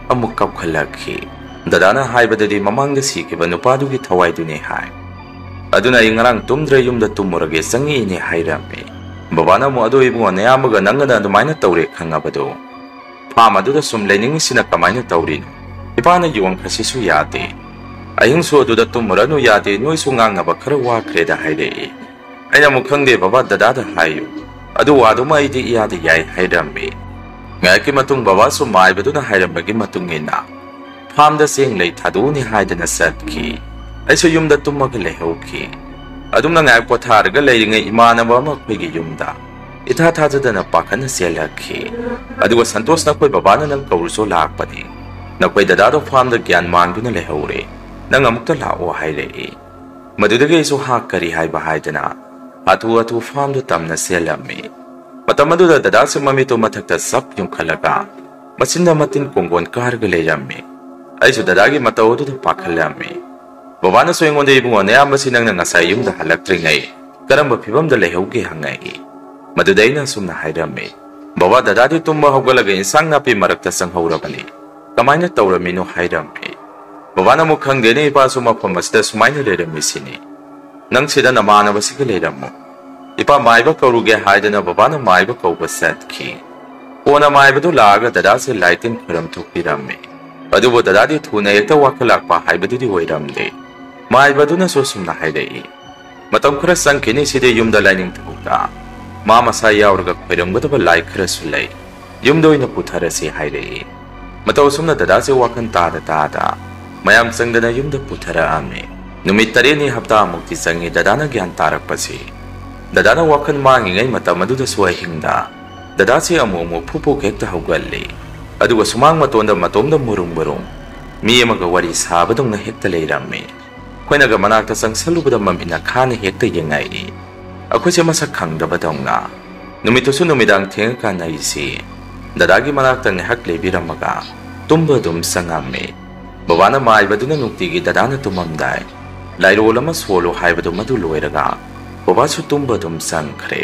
ꯑꯃꯨꯛ ꯀꯞꯈꯠꯂꯛꯈꯤ꯫ ꯗꯗꯥꯅ ꯍꯥꯏꯕꯗꯗꯤ ꯃꯃꯥꯡꯗ ꯁꯤꯈꯤꯕ ꯅꯨꯄꯥꯗꯨꯒꯤ ꯊꯋꯥꯏꯗꯨꯅꯤ ꯍꯥꯏ꯫ ꯑꯗꯨꯅ ꯑꯩ ꯉꯔꯥꯡ ꯇꯨꯝꯗ꯭ꯔꯦ, ꯌꯨꯝꯗ ꯇꯨꯝꯃꯨꯔꯒꯦ, ꯆꯪꯉꯛꯏꯅꯦ ꯍꯥꯏꯔꯝꯃꯤ꯫ ꯕꯕꯥꯅ ꯑꯃꯨꯛ, "ꯑꯗꯣ ꯏꯕꯨꯡꯉꯣ, ꯅꯌꯥꯝꯕꯒ ꯅꯪꯒꯅ ꯑꯗꯨꯃꯥꯏꯅ ꯇꯧꯔꯦ ꯈꯪꯉꯕꯗꯣ?" ꯐꯥꯝ ꯑꯗꯨꯗ ꯁꯨꯝ ꯂꯩꯅꯤꯡꯉꯤꯁꯤꯅ ꯀꯃꯥꯏꯅ ꯇꯧꯔꯤꯅꯣ? ꯏꯄꯥꯅ ꯌꯣꯟꯈ꯭ꯔꯁꯤꯁꯨ ꯌꯥꯗꯦ꯫ ꯑꯍꯤꯡꯁꯨ ꯑꯗꯨꯗ ꯇꯨꯝꯃꯨꯔꯅꯨ ꯌꯥꯗꯦ, ꯅꯣꯏꯁꯨ ꯉꯥꯡꯅꯕ ꯈꯔ ꯋꯥꯈ꯭ꯔꯦꯗ ꯍꯥꯏꯔꯛꯏ꯫ ꯑꯩꯅ ꯑꯃꯨꯛ ꯈꯪꯗꯦ ꯕꯕꯥ, ꯗꯗꯥꯗ ꯍꯥꯏꯌꯨ꯫ ꯑꯗꯨ ꯋꯥꯗꯨꯃ ꯑꯩꯗꯤ ꯏꯌꯥꯗ ꯌꯥꯏ ꯍꯥꯏꯔꯝꯃꯤ꯫ ꯉꯥꯏꯍꯥꯛꯀꯤ ꯃꯇꯨꯡ ꯕꯕꯥꯁꯨ ꯃꯥꯏꯕꯗꯨꯅ ꯍꯥꯏꯔꯝꯕꯒꯤ ꯃꯇꯨꯡ ꯏꯟꯅ ꯐꯥꯝꯗ ꯆꯦꯡ ꯂꯩ ꯊꯥꯗꯣꯛꯎꯅꯤ ꯍꯥꯏꯗꯅ ꯆꯠꯈꯤ꯫ ꯑꯩꯁꯨ ꯌꯨꯝꯗ ꯇꯨꯝꯃꯒ ꯂꯩꯍꯧꯈꯤ꯫ ꯑꯗꯨꯝꯅ ꯉꯥꯏꯍꯥꯛ ꯄꯣꯊꯥꯔꯒ ꯂꯩꯔꯤꯉꯩ ꯏꯃꯥꯟꯅꯕ ꯑꯃ ꯑꯩꯈꯣꯏꯒꯤ ꯌꯨꯝꯗ ꯏꯊꯥ ꯊꯥꯖꯗꯅ ꯄꯥꯈꯠꯅ ꯆꯦꯜꯂꯛꯈꯤ꯫ ꯑꯗꯨꯒ "ꯁꯟꯇꯣꯁ, ꯅꯈꯣꯏ ꯕꯕꯥꯅ ꯅꯪ ꯀꯧꯔꯨꯁꯣ ꯂꯥꯛꯄꯅꯤ꯫ ꯅꯈꯣꯏ ꯗꯗꯥꯗꯣ ꯐꯥꯝꯗ ꯒ꯭ꯌꯥꯟ ꯃꯥꯡꯗꯨꯅ ꯂꯩꯍꯧꯔꯦ꯫ ꯅꯪ ꯑꯃꯨꯛꯇ ꯂꯥꯛꯑꯣ" ꯍꯥꯏꯔꯛꯏ꯫ ꯃꯗꯨꯗꯒꯤ ꯑꯩꯁꯨ ꯍꯥ ꯀꯔꯤ ꯍꯥꯏꯕ ꯍꯥꯏꯗꯅ ꯍꯥꯊꯨ ꯍꯥꯊꯨ ꯐꯥꯝꯗꯨ ꯇꯝꯅ ꯆꯦꯜꯂꯝꯃꯤ꯫ ꯃꯇꯝ ꯑꯗꯨꯗ ꯗꯗꯥꯁꯨ ꯃꯃꯤꯠꯇꯨ ꯃꯊꯛꯇ ꯆꯞ ꯌꯨꯡꯈꯠꯂꯒ ꯃꯆꯤꯟꯗ ꯃꯇꯤꯟ ꯀꯣꯡꯒꯣꯟ ꯀꯥꯔꯒ ꯂꯩꯔꯝꯃꯤ꯫ ꯑꯩꯁꯨ ꯗꯗꯥꯒꯤ ꯃꯇꯧ ꯑꯗꯨꯗ ꯄꯥꯈꯠꯂꯝꯃꯤ꯫ ꯕꯕꯥꯅꯁꯨ ꯑꯩꯉꯣꯟꯗ, "ꯏꯕꯨꯡꯉꯣ, ꯅꯌꯥꯝꯕꯁꯤ ꯅꯪꯅ ꯉꯁꯥꯏ ꯌꯨꯝꯗ ꯍꯜꯂꯛꯇ꯭ꯔꯤꯉꯩ ꯀꯔꯝꯕ ꯐꯤꯕꯝꯗ ꯂꯩꯍꯧꯒꯦ?" ꯍꯪꯉꯛꯏ꯫ ꯃꯗꯨꯗ ꯑꯩꯅ ꯑꯁꯨꯝꯅ ꯍꯥꯏꯔꯝꯃꯤ, "ꯕꯕꯥ, ꯗꯗꯥꯗꯤ ꯇꯨꯝꯕ ꯍꯧꯒꯠꯂꯒ ꯏꯟꯁꯥꯡ ꯅꯥꯄꯤ ꯃꯔꯛꯇ ꯆꯪꯍꯧꯔꯕꯅꯤ꯫ ꯀꯃꯥꯏꯅ ꯇꯧꯔꯝꯃꯤꯅꯣ?" ꯍꯥꯏꯔꯝꯃꯤ꯫ ꯕꯕꯥꯅ ꯑꯃꯨꯛ, "ꯈꯪꯗꯦꯅꯦ, ꯏꯄꯥꯁꯨ ꯃꯐꯝ ꯑꯁꯤꯗ ꯁꯨꯃꯥꯏꯅ ꯂꯩꯔꯝꯃꯤꯁꯤꯅꯤ꯫ ꯅꯪ ꯁꯤꯗ ꯅꯃꯥꯟꯅꯕꯁꯤꯒ ꯂꯩꯔꯝꯃꯨ꯫ ꯏꯄꯥ ꯃꯥꯏꯕ ꯀꯧꯔꯨꯒꯦ" ꯍꯥꯏꯗꯅ ꯕꯕꯥꯅ ꯃꯥꯏꯕ ꯀꯧꯕ ꯆꯠꯈꯤ꯫ ꯀꯣꯟꯅ ꯃꯥꯏꯕꯗꯨ ꯂꯥꯛꯑꯒ ꯗꯗꯥꯁꯦ ꯂꯥꯏ ꯇꯤꯟ ꯈꯣꯏꯔꯝ ꯊꯣꯛꯄꯤꯔꯝꯃꯤ꯫ ꯑꯗꯨꯕꯨ ꯗꯗꯥꯗꯤ ꯊꯨꯅ ꯍꯦꯛꯇ ꯋꯥꯈꯜ ꯂꯥꯛꯄ ꯍꯥꯏꯕꯗꯨꯗꯤ ꯑꯣꯏꯔꯝꯗꯦ꯫ ꯃꯥꯏꯕꯗꯨꯅꯁꯨ ꯑꯁꯨꯝꯅ ꯍꯥꯏꯔꯛꯏ, "ꯃꯇꯝ ꯈꯔ ꯆꯪꯈꯤꯅꯤ, ꯁꯤꯗꯤ ꯌꯨꯝꯗ ꯂꯥꯏꯅꯤꯡꯊꯧꯗ ꯃꯥ ꯃꯁꯥ ꯌꯥꯎꯔꯒ ꯈꯣꯏꯔꯝꯒꯗꯕ ꯂꯥꯏ ꯈꯔꯁꯨ ꯂꯩ꯫ ꯌꯨꯝꯗ ꯑꯣꯏꯅ ꯄꯨꯊꯔꯁꯤ" ꯍꯥꯏꯔꯛꯏ꯫ ꯃꯇꯧ ꯑꯁꯨꯝꯅ ꯗꯗꯥꯁꯦ ꯋꯥꯈꯜ ꯇꯥꯗ ꯇꯥꯗ ꯃꯌꯥꯝ ꯆꯪꯗꯅ ꯌꯨꯝꯗ ꯄꯨꯊꯔꯛꯑꯝꯃꯤ꯫ ꯅꯨꯃꯤꯠ ꯇꯔꯦꯠꯅꯤ ꯍꯞꯇꯥꯃꯨꯛꯇꯤ ꯆꯪꯉꯤ ꯗꯗꯥꯅ ꯒ꯭ꯌꯥꯟ ꯇꯥꯔꯛꯄꯁꯤ꯫ ꯗꯗꯥꯅ ꯋꯥꯈꯜ ꯃꯥꯡꯉꯤꯉꯩ ꯃꯇꯝ ꯑꯗꯨꯗꯁꯨ ꯑꯍꯤꯡꯗ ꯗꯗꯥꯁꯦ ꯑꯃꯨꯛ ꯑꯃꯨꯛ ꯐꯨꯛ ꯐꯨꯛ ꯍꯦꯛꯇ ꯍꯧꯒꯠꯂꯤ꯫ ꯑꯗꯨꯒ ꯁꯨꯃꯥꯡ ꯃꯇꯣꯟꯗ ꯃꯇꯣꯝꯗ ꯃꯨꯔꯨꯝ ꯃꯨꯔꯨꯝ ꯃꯤ ꯑꯃꯒ ꯋꯥꯔꯤ ꯁꯥꯕꯗꯧꯅ ꯍꯦꯛꯇ ꯂꯩꯔꯝꯃꯤ꯫ ꯑꯩꯈꯣꯏꯅꯒ ꯃꯅꯥꯛꯇ ꯆꯪꯁꯜꯂꯨꯕꯗ ꯃꯃꯤꯠꯅ ꯈꯥꯅ ꯍꯦꯛꯇ ꯌꯦꯡꯉꯛꯏ꯫ ꯑꯩꯈꯣꯏꯁꯦ ꯃꯁꯛ ꯈꯪꯗꯕꯗꯧꯅ꯫ ꯅꯨꯃꯤꯠꯇꯨꯁꯨ ꯅꯨꯃꯤꯗꯥꯡ ꯊꯦꯡꯉꯀꯥꯟꯗ ꯑꯩꯁꯤ ꯗꯗꯥꯒꯤ ꯃꯅꯥꯛꯇ ꯉꯥꯏꯍꯥꯛ ꯂꯩꯕꯤꯔꯝꯃꯒ ꯇꯨꯝꯕ ꯑꯗꯨꯝ ꯆꯪꯉꯝꯃꯤ꯫ ꯕꯕꯥꯅ ꯃꯥꯏꯕꯗꯨꯅ ꯅꯨꯡꯇꯤꯒꯤ ꯗꯗꯥꯅ ꯇꯨꯝꯃꯝꯗꯥꯏ ꯂꯥꯏꯔꯣꯜ ꯑꯃ ꯁꯣꯜꯂꯨ ꯍꯥꯏꯕꯗꯨ ꯃꯗꯨ ꯂꯣꯏꯔꯒ ꯕꯕꯥꯁꯨ ꯇꯨꯝꯕ ꯑꯗꯨꯝ ꯆꯪꯈ꯭ꯔꯦ꯫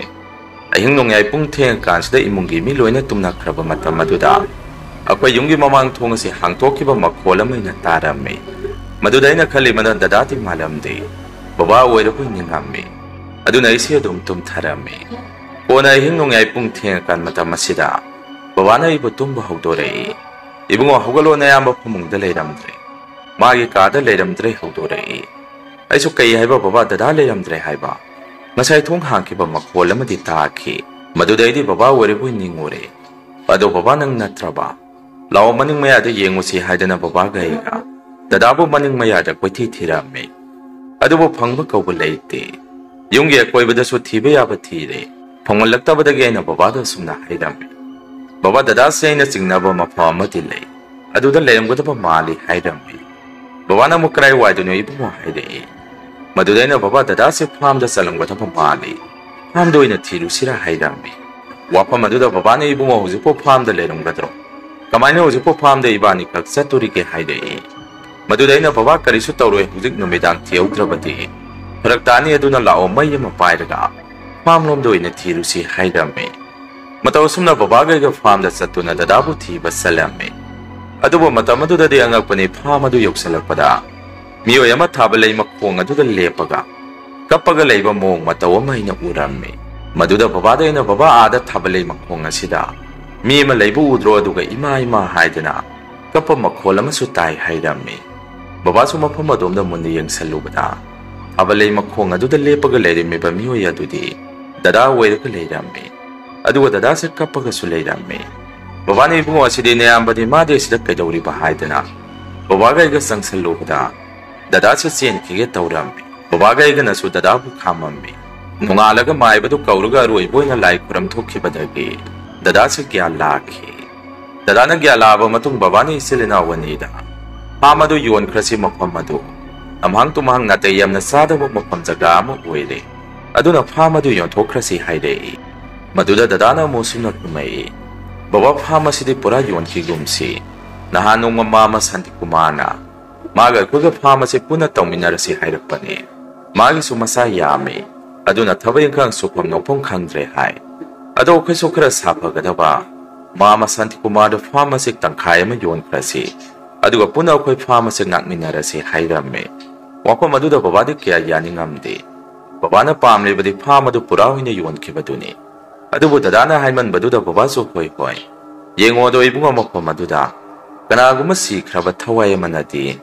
ꯑꯍꯤꯡ ꯅꯣꯡꯌꯥꯏ ꯄꯨꯡ ꯊꯦꯡꯉꯀꯥꯟꯁꯤꯗ ꯏꯃꯨꯡꯒꯤ ꯃꯤ ꯂꯣꯏꯅ ꯇꯨꯝꯅꯈ꯭ꯔꯕ ꯃꯇꯝ ꯑꯗꯨꯗ ꯑꯩꯈꯣꯏ ꯌꯨꯝꯒꯤ ꯃꯃꯥꯡ ꯊꯣꯡ ꯑꯁꯤ ꯍꯥꯡꯇꯣꯛꯈꯤꯕ ꯃꯈꯣꯜ ꯑꯃ ꯑꯩꯅ ꯇꯥꯔꯝꯃꯤ꯫ ꯃꯗꯨꯗ ꯑꯩꯅ ꯈꯜꯂꯤ, ꯃꯗꯨ ꯗꯗꯥꯗꯤ ꯃꯥꯜꯂꯝꯗꯦ, ꯕꯕꯥ ꯑꯣꯏꯔꯕꯣꯏ ꯅꯤꯡꯉꯝꯃꯤ꯫ ꯑꯗꯨꯅ ꯑꯩꯁꯦ ꯑꯗꯨꯝ ꯇꯨꯝꯊꯔꯝꯃꯤ꯫ ꯀꯣꯟꯅ ꯑꯍꯤꯡ ꯅꯣꯡꯌꯥꯏ ꯄꯨꯡ ꯊꯦꯡꯉꯀꯥꯟ ꯃꯇꯝ ꯑꯁꯤꯗ ꯕꯕꯥꯅ ꯑꯩꯕꯨ ꯇꯨꯝꯕ ꯍꯧꯗꯣꯔꯛꯏ꯫ "ꯏꯕꯨꯡꯉꯣ, ꯍꯧꯒꯠꯂꯣ, ꯅꯌꯥꯝꯕ ꯐꯃꯨꯡꯗ ꯂꯩꯔꯝꯗ꯭ꯔꯦ, ꯃꯥꯒꯤ ꯀꯥꯗ ꯂꯩꯔꯝꯗ꯭ꯔꯦ" ꯍꯧꯗꯣꯔꯛꯏ꯫ ꯑꯩꯁꯨ ꯀꯩ ꯍꯥꯏꯕ, ꯕꯕꯥ, ꯗꯗꯥ ꯂꯩꯔꯝꯗ꯭ꯔꯦ ꯍꯥꯏꯕ? ꯉꯁꯥꯏ ꯊꯣꯡ ꯍꯥꯡꯈꯤꯕ ꯃꯈꯣꯜ ꯑꯃꯗꯤ ꯇꯥꯈꯤ꯫ ꯃꯗꯨꯗꯩꯗꯤ ꯕꯕꯥ ꯑꯣꯏꯔꯕꯣꯏ ꯅꯤꯡꯉꯨꯔꯦ꯫ "ꯑꯗꯣ ꯕꯕꯥ, ꯅꯪ ꯅꯠꯇ꯭ꯔꯕ? ꯂꯥꯛꯑꯣ, ꯃꯅꯤꯡ ꯃꯌꯥꯗ ꯌꯦꯡꯉꯨꯁꯤ" ꯍꯥꯏꯗꯅ ꯕꯕꯥꯒ ꯑꯩꯒ ꯗꯗꯥꯕꯨ ꯃꯅꯤꯡ ꯃꯌꯥꯗ ꯀꯣꯏꯊꯤ ꯊꯤꯔꯝꯃꯤ꯫ ꯑꯗꯨꯕꯨ ꯐꯪꯕ ꯀꯧꯕ ꯂꯩꯇꯦ꯫ ꯌꯨꯝꯒꯤ ꯑꯀꯣꯏꯕꯗꯁꯨ ꯊꯤꯕ ꯌꯥꯕ ꯊꯤꯔꯦ꯫ ꯐꯪꯍꯜꯂꯛꯇꯕꯗꯒꯤ ꯑꯩꯅ ꯕꯕꯥꯗ ꯑꯁꯨꯝꯅ ꯍꯥꯏꯔꯝꯃꯤ, "ꯕꯕꯥ, ꯗꯗꯥꯁꯦ ꯑꯩꯅ ꯆꯤꯡꯅꯕ ꯃꯐꯝ ꯑꯃꯗꯤ ꯂꯩ, ꯑꯗꯨꯗ ꯂꯩꯔꯝꯒꯗꯕ ꯃꯥꯜꯂꯤ" ꯍꯥꯏꯔꯝꯃꯤ꯫ ꯕꯕꯥꯅ ꯑꯃꯨꯛ "ꯀꯗꯥꯏ ꯋꯥꯏꯗꯅꯣ ꯏꯕꯨꯡꯉꯣ?" ꯍꯥꯏꯔꯛꯏ꯫ ꯃꯗꯨꯗ ꯑꯩꯅ, "ꯕꯕꯥ, ꯗꯗꯥꯁꯦ ꯐꯥꯔꯝꯗ ꯆꯠꯂꯝꯒꯗꯕ ꯃꯥꯜꯂꯤ, ꯐꯥꯔꯝꯗ ꯑꯣꯏꯅ ꯊꯤꯔꯨꯁꯤꯔꯥ?" ꯍꯥꯏꯔꯝꯃꯤ꯫ ꯋꯥꯐꯝ ꯑꯗꯨꯗ ꯕꯕꯥꯅ, "ꯏꯕꯨꯡꯉꯣ, ꯍꯧꯖꯤꯛꯄꯨ ꯐꯥꯔꯝꯗ ꯂꯩꯔꯝꯒꯗ꯭ꯔꯣ? ꯀꯃꯥꯏꯅ ꯍꯧꯖꯤꯛꯄꯨ ꯐꯥꯔꯝꯗ ꯏꯕꯥꯅꯤ ꯈꯛ ꯆꯠꯇꯣꯔꯤꯒꯦ?" ꯍꯥꯏꯔꯛꯏ꯫ ꯃꯗꯨꯗ ꯑꯩꯅ, "ꯕꯕꯥ, ꯀꯔꯤꯁꯨ ꯇꯧꯔꯣꯏ, ꯍꯧꯖꯤꯛ ꯅꯨꯃꯤꯗꯥꯡ ꯊꯤꯍꯧꯗ꯭ꯔꯕꯗꯤ ꯐꯔꯛ ꯇꯥꯅꯤ, ꯑꯗꯨꯅ ꯂꯥꯛꯑꯣ, ꯃꯩ ꯑꯃ ꯄꯥꯏꯔꯒ ꯐꯥꯔꯝ ꯂꯣꯝꯗ ꯑꯣꯏꯅ ꯊꯤꯔꯨꯁꯤ" ꯍꯥꯏꯔꯝꯃꯤ꯫ ꯃꯇꯧ ꯑꯁꯨꯝꯅ ꯕꯕꯥꯒ ꯑꯩꯒ ꯐꯥꯔꯝꯗ ꯆꯠꯇꯨꯅ ꯗꯗꯥꯕꯨ ꯊꯤꯕ ꯆꯠꯂꯝꯃꯤ꯫ ꯑꯗꯨꯕꯨ ꯃꯇꯝ ꯑꯗꯨꯗꯗꯤ ꯑꯉꯛꯄꯅꯤ, ꯐꯥꯔꯝ ꯑꯗꯨ ꯌꯧꯁꯤꯜꯂꯛꯄꯗ ꯃꯤꯑꯣꯏ ꯑꯃ ꯊꯥꯕꯜꯂꯩ ꯃꯈꯣꯡ ꯑꯗꯨꯗ ꯂꯦꯞꯄꯒ ꯀꯞꯄꯒ ꯂꯩꯕ ꯃꯑꯣꯡ ꯃꯇꯧ ꯑꯃ ꯑꯩꯅ ꯎꯔꯝꯃꯤ꯫ ꯃꯗꯨꯗ ꯕꯕꯥꯗ ꯑꯩꯅ, "ꯕꯕꯥ, ꯑꯥꯗ ꯊꯥꯕꯜꯂꯩ ꯃꯈꯣꯡ ꯑꯁꯤꯗ ꯃꯤ ꯑꯃ ꯂꯩꯕ ꯎꯗ꯭ꯔꯣ?" ꯑꯗꯨꯒ "ꯏꯃꯥ, ꯏꯃꯥ" ꯍꯥꯏꯗꯅ ꯀꯞꯄ ꯃꯈꯣꯜ ꯑꯃꯁꯨ ꯇꯥꯏ ꯍꯥꯏꯔꯝꯃꯤ꯫ ꯕꯕꯥꯁꯨ ꯃꯐꯝ ꯑꯗꯣꯝꯗ ꯃꯨꯟꯅ ꯌꯦꯡꯁꯜꯂꯨꯕꯗ ꯊꯥꯕꯜꯂꯩ ꯃꯈꯣꯡ ꯑꯗꯨꯗ ꯂꯦꯞꯄꯒ ꯂꯩꯔꯝꯃꯤꯕ ꯃꯤꯑꯣꯏ ꯑꯗꯨꯗꯤ ꯗꯗꯥ ꯑꯣꯏꯔꯒ ꯂꯩꯔꯝꯃꯤ꯫ ꯑꯗꯨꯒ ꯗꯗꯥꯁꯦ ꯀꯞꯄꯒꯁꯨ ꯂꯩꯔꯝꯃꯤ꯫ ꯕꯕꯥꯅ, "ꯏꯕꯨꯡꯉꯣ, ꯑꯁꯤꯗꯤ ꯅꯌꯥꯝꯕꯅꯤ, ꯃꯥꯗꯤ ꯑꯁꯤꯗ ꯀꯩꯗꯧꯔꯤꯕ?" ꯍꯥꯏꯗꯅ ꯕꯕꯥꯒ ꯑꯩꯒ ꯆꯪꯁꯜꯂꯨꯕꯗ ꯗꯗꯥꯁꯦ ꯆꯦꯟꯈꯤꯒꯦ ꯇꯧꯔꯝꯃꯤ꯫ ꯕꯕꯥꯒ ꯑꯩꯒꯅꯁꯨ ꯗꯗꯥꯕꯨ ꯈꯥꯝꯃꯝꯃꯤ꯫ ꯅꯣꯡꯉꯥꯜꯂꯒ ꯃꯥꯏꯕꯗꯨ ꯀꯧꯔꯒ ꯑꯔꯣꯏꯕ ꯑꯣꯏꯅ ꯂꯥꯏ ꯈꯨꯔꯝ ꯊꯣꯛꯈꯤꯕꯗꯒꯤ ꯗꯗꯥꯁꯦ ꯒ꯭ꯌꯥꯟ ꯂꯥꯛꯈꯤ꯫ ꯗꯗꯥꯅ ꯒ꯭ꯌꯥꯟ ꯂꯥꯛꯑꯕ ꯃꯇꯨꯡ ꯕꯕꯥꯅ ꯏꯆꯤꯜ ꯏꯅꯥꯎ ꯑꯅꯤꯗ, "ꯐꯥꯝ ꯑꯗꯨ ꯌꯣꯟꯈ꯭ꯔꯁꯤ, ꯃꯐꯝ ꯑꯗꯨ ꯑꯝꯍꯥꯡ ꯇꯨꯝꯍꯥꯡ ꯅꯥꯇꯩ ꯌꯥꯝꯅ ꯆꯥꯗꯕ ꯃꯐꯝ ꯖꯒꯥ ꯑꯃ ꯑꯣꯏꯔꯦ, ꯑꯗꯨꯅ ꯐꯥꯝ ꯑꯗꯨ ꯌꯣꯟꯊꯣꯛꯈ꯭ꯔꯁꯤ" ꯍꯥꯏꯔꯛꯏ꯫ ꯃꯗꯨꯗ ꯗꯗꯥꯅ ꯑꯃꯨꯛ ꯑꯁꯨꯝꯅ ꯈꯨꯝꯃꯛꯏ, "ꯕꯕꯥ, ꯐꯥꯝ ꯑꯁꯤꯗꯤ ꯄꯨꯔꯥ ꯌꯣꯟꯈꯤꯒꯨꯝꯁꯤ꯫ ꯅꯍꯥꯟ ꯅꯣꯡꯃ ꯃꯥꯃ ꯁꯥꯟꯇꯤꯀꯨꯃꯥꯔꯅ ꯃꯥꯒ ꯑꯩꯈꯣꯏꯒ ꯐꯥꯝ ꯑꯁꯤ ꯄꯨꯟꯅ ꯇꯧꯃꯤꯟꯅꯔꯁꯤ ꯍꯥꯏꯔꯛꯄꯅꯦ꯫ ꯃꯥꯒꯤꯁꯨ ꯃꯆꯥ ꯌꯥꯝꯃꯤ, ꯑꯗꯨꯅ ꯊꯕꯛ ꯏꯪꯈꯥꯡ ꯁꯨꯐꯝ ꯅꯣꯝꯐꯝ ꯈꯪꯗ꯭ꯔꯦ ꯍꯥꯏ꯫ ꯑꯗꯣ ꯑꯩꯈꯣꯏꯁꯨ ꯈꯔ ꯁꯥꯐꯒꯗꯕ ꯃꯥꯃ ꯁꯥꯟꯇꯤꯀꯨꯃꯥꯔꯗ ꯐꯥꯔꯝ ꯑꯁꯤ ꯇꯪꯈꯥꯏ ꯑꯃ ꯌꯣꯟꯈ꯭ꯔꯁꯤ, ꯑꯗꯨꯒ ꯄꯨꯟꯅ ꯑꯩꯈꯣꯏ ꯐꯥꯔꯝ ꯑꯁꯤ ꯉꯥꯛꯃꯤꯟꯅꯔꯁꯤ" ꯍꯥꯏꯔꯝꯃꯦ꯫ ꯋꯥꯐꯝ ꯑꯗꯨꯗ ꯕꯕꯥꯗꯤ ꯀꯌꯥ ꯌꯥꯅꯤꯡꯉꯝꯗꯦ꯫ ꯕꯕꯥꯅ ꯄꯥꯝꯂꯤꯕꯗꯤ ꯐꯥꯔꯝ ꯑꯗꯨ ꯄꯨꯔꯥ ꯑꯣꯏꯅ ꯌꯣꯟꯈꯤꯕꯗꯨꯅꯤ꯫ ꯑꯗꯨꯕꯨ ꯗꯗꯥꯅ ꯍꯥꯏꯃꯟꯕꯗꯨꯗ ꯕꯕꯥꯁꯨ "ꯍꯣꯏ, ꯍꯣꯏ, "ꯌꯦꯡꯉꯣꯗꯣ ꯏꯕꯨꯡꯉꯣ, ꯃꯐꯝ ꯑꯗꯨꯗ ꯀꯅꯥꯒꯨꯝꯕ ꯁꯤꯈ꯭ꯔꯕ ꯊꯋꯥꯏ ꯑꯃꯅꯗꯤ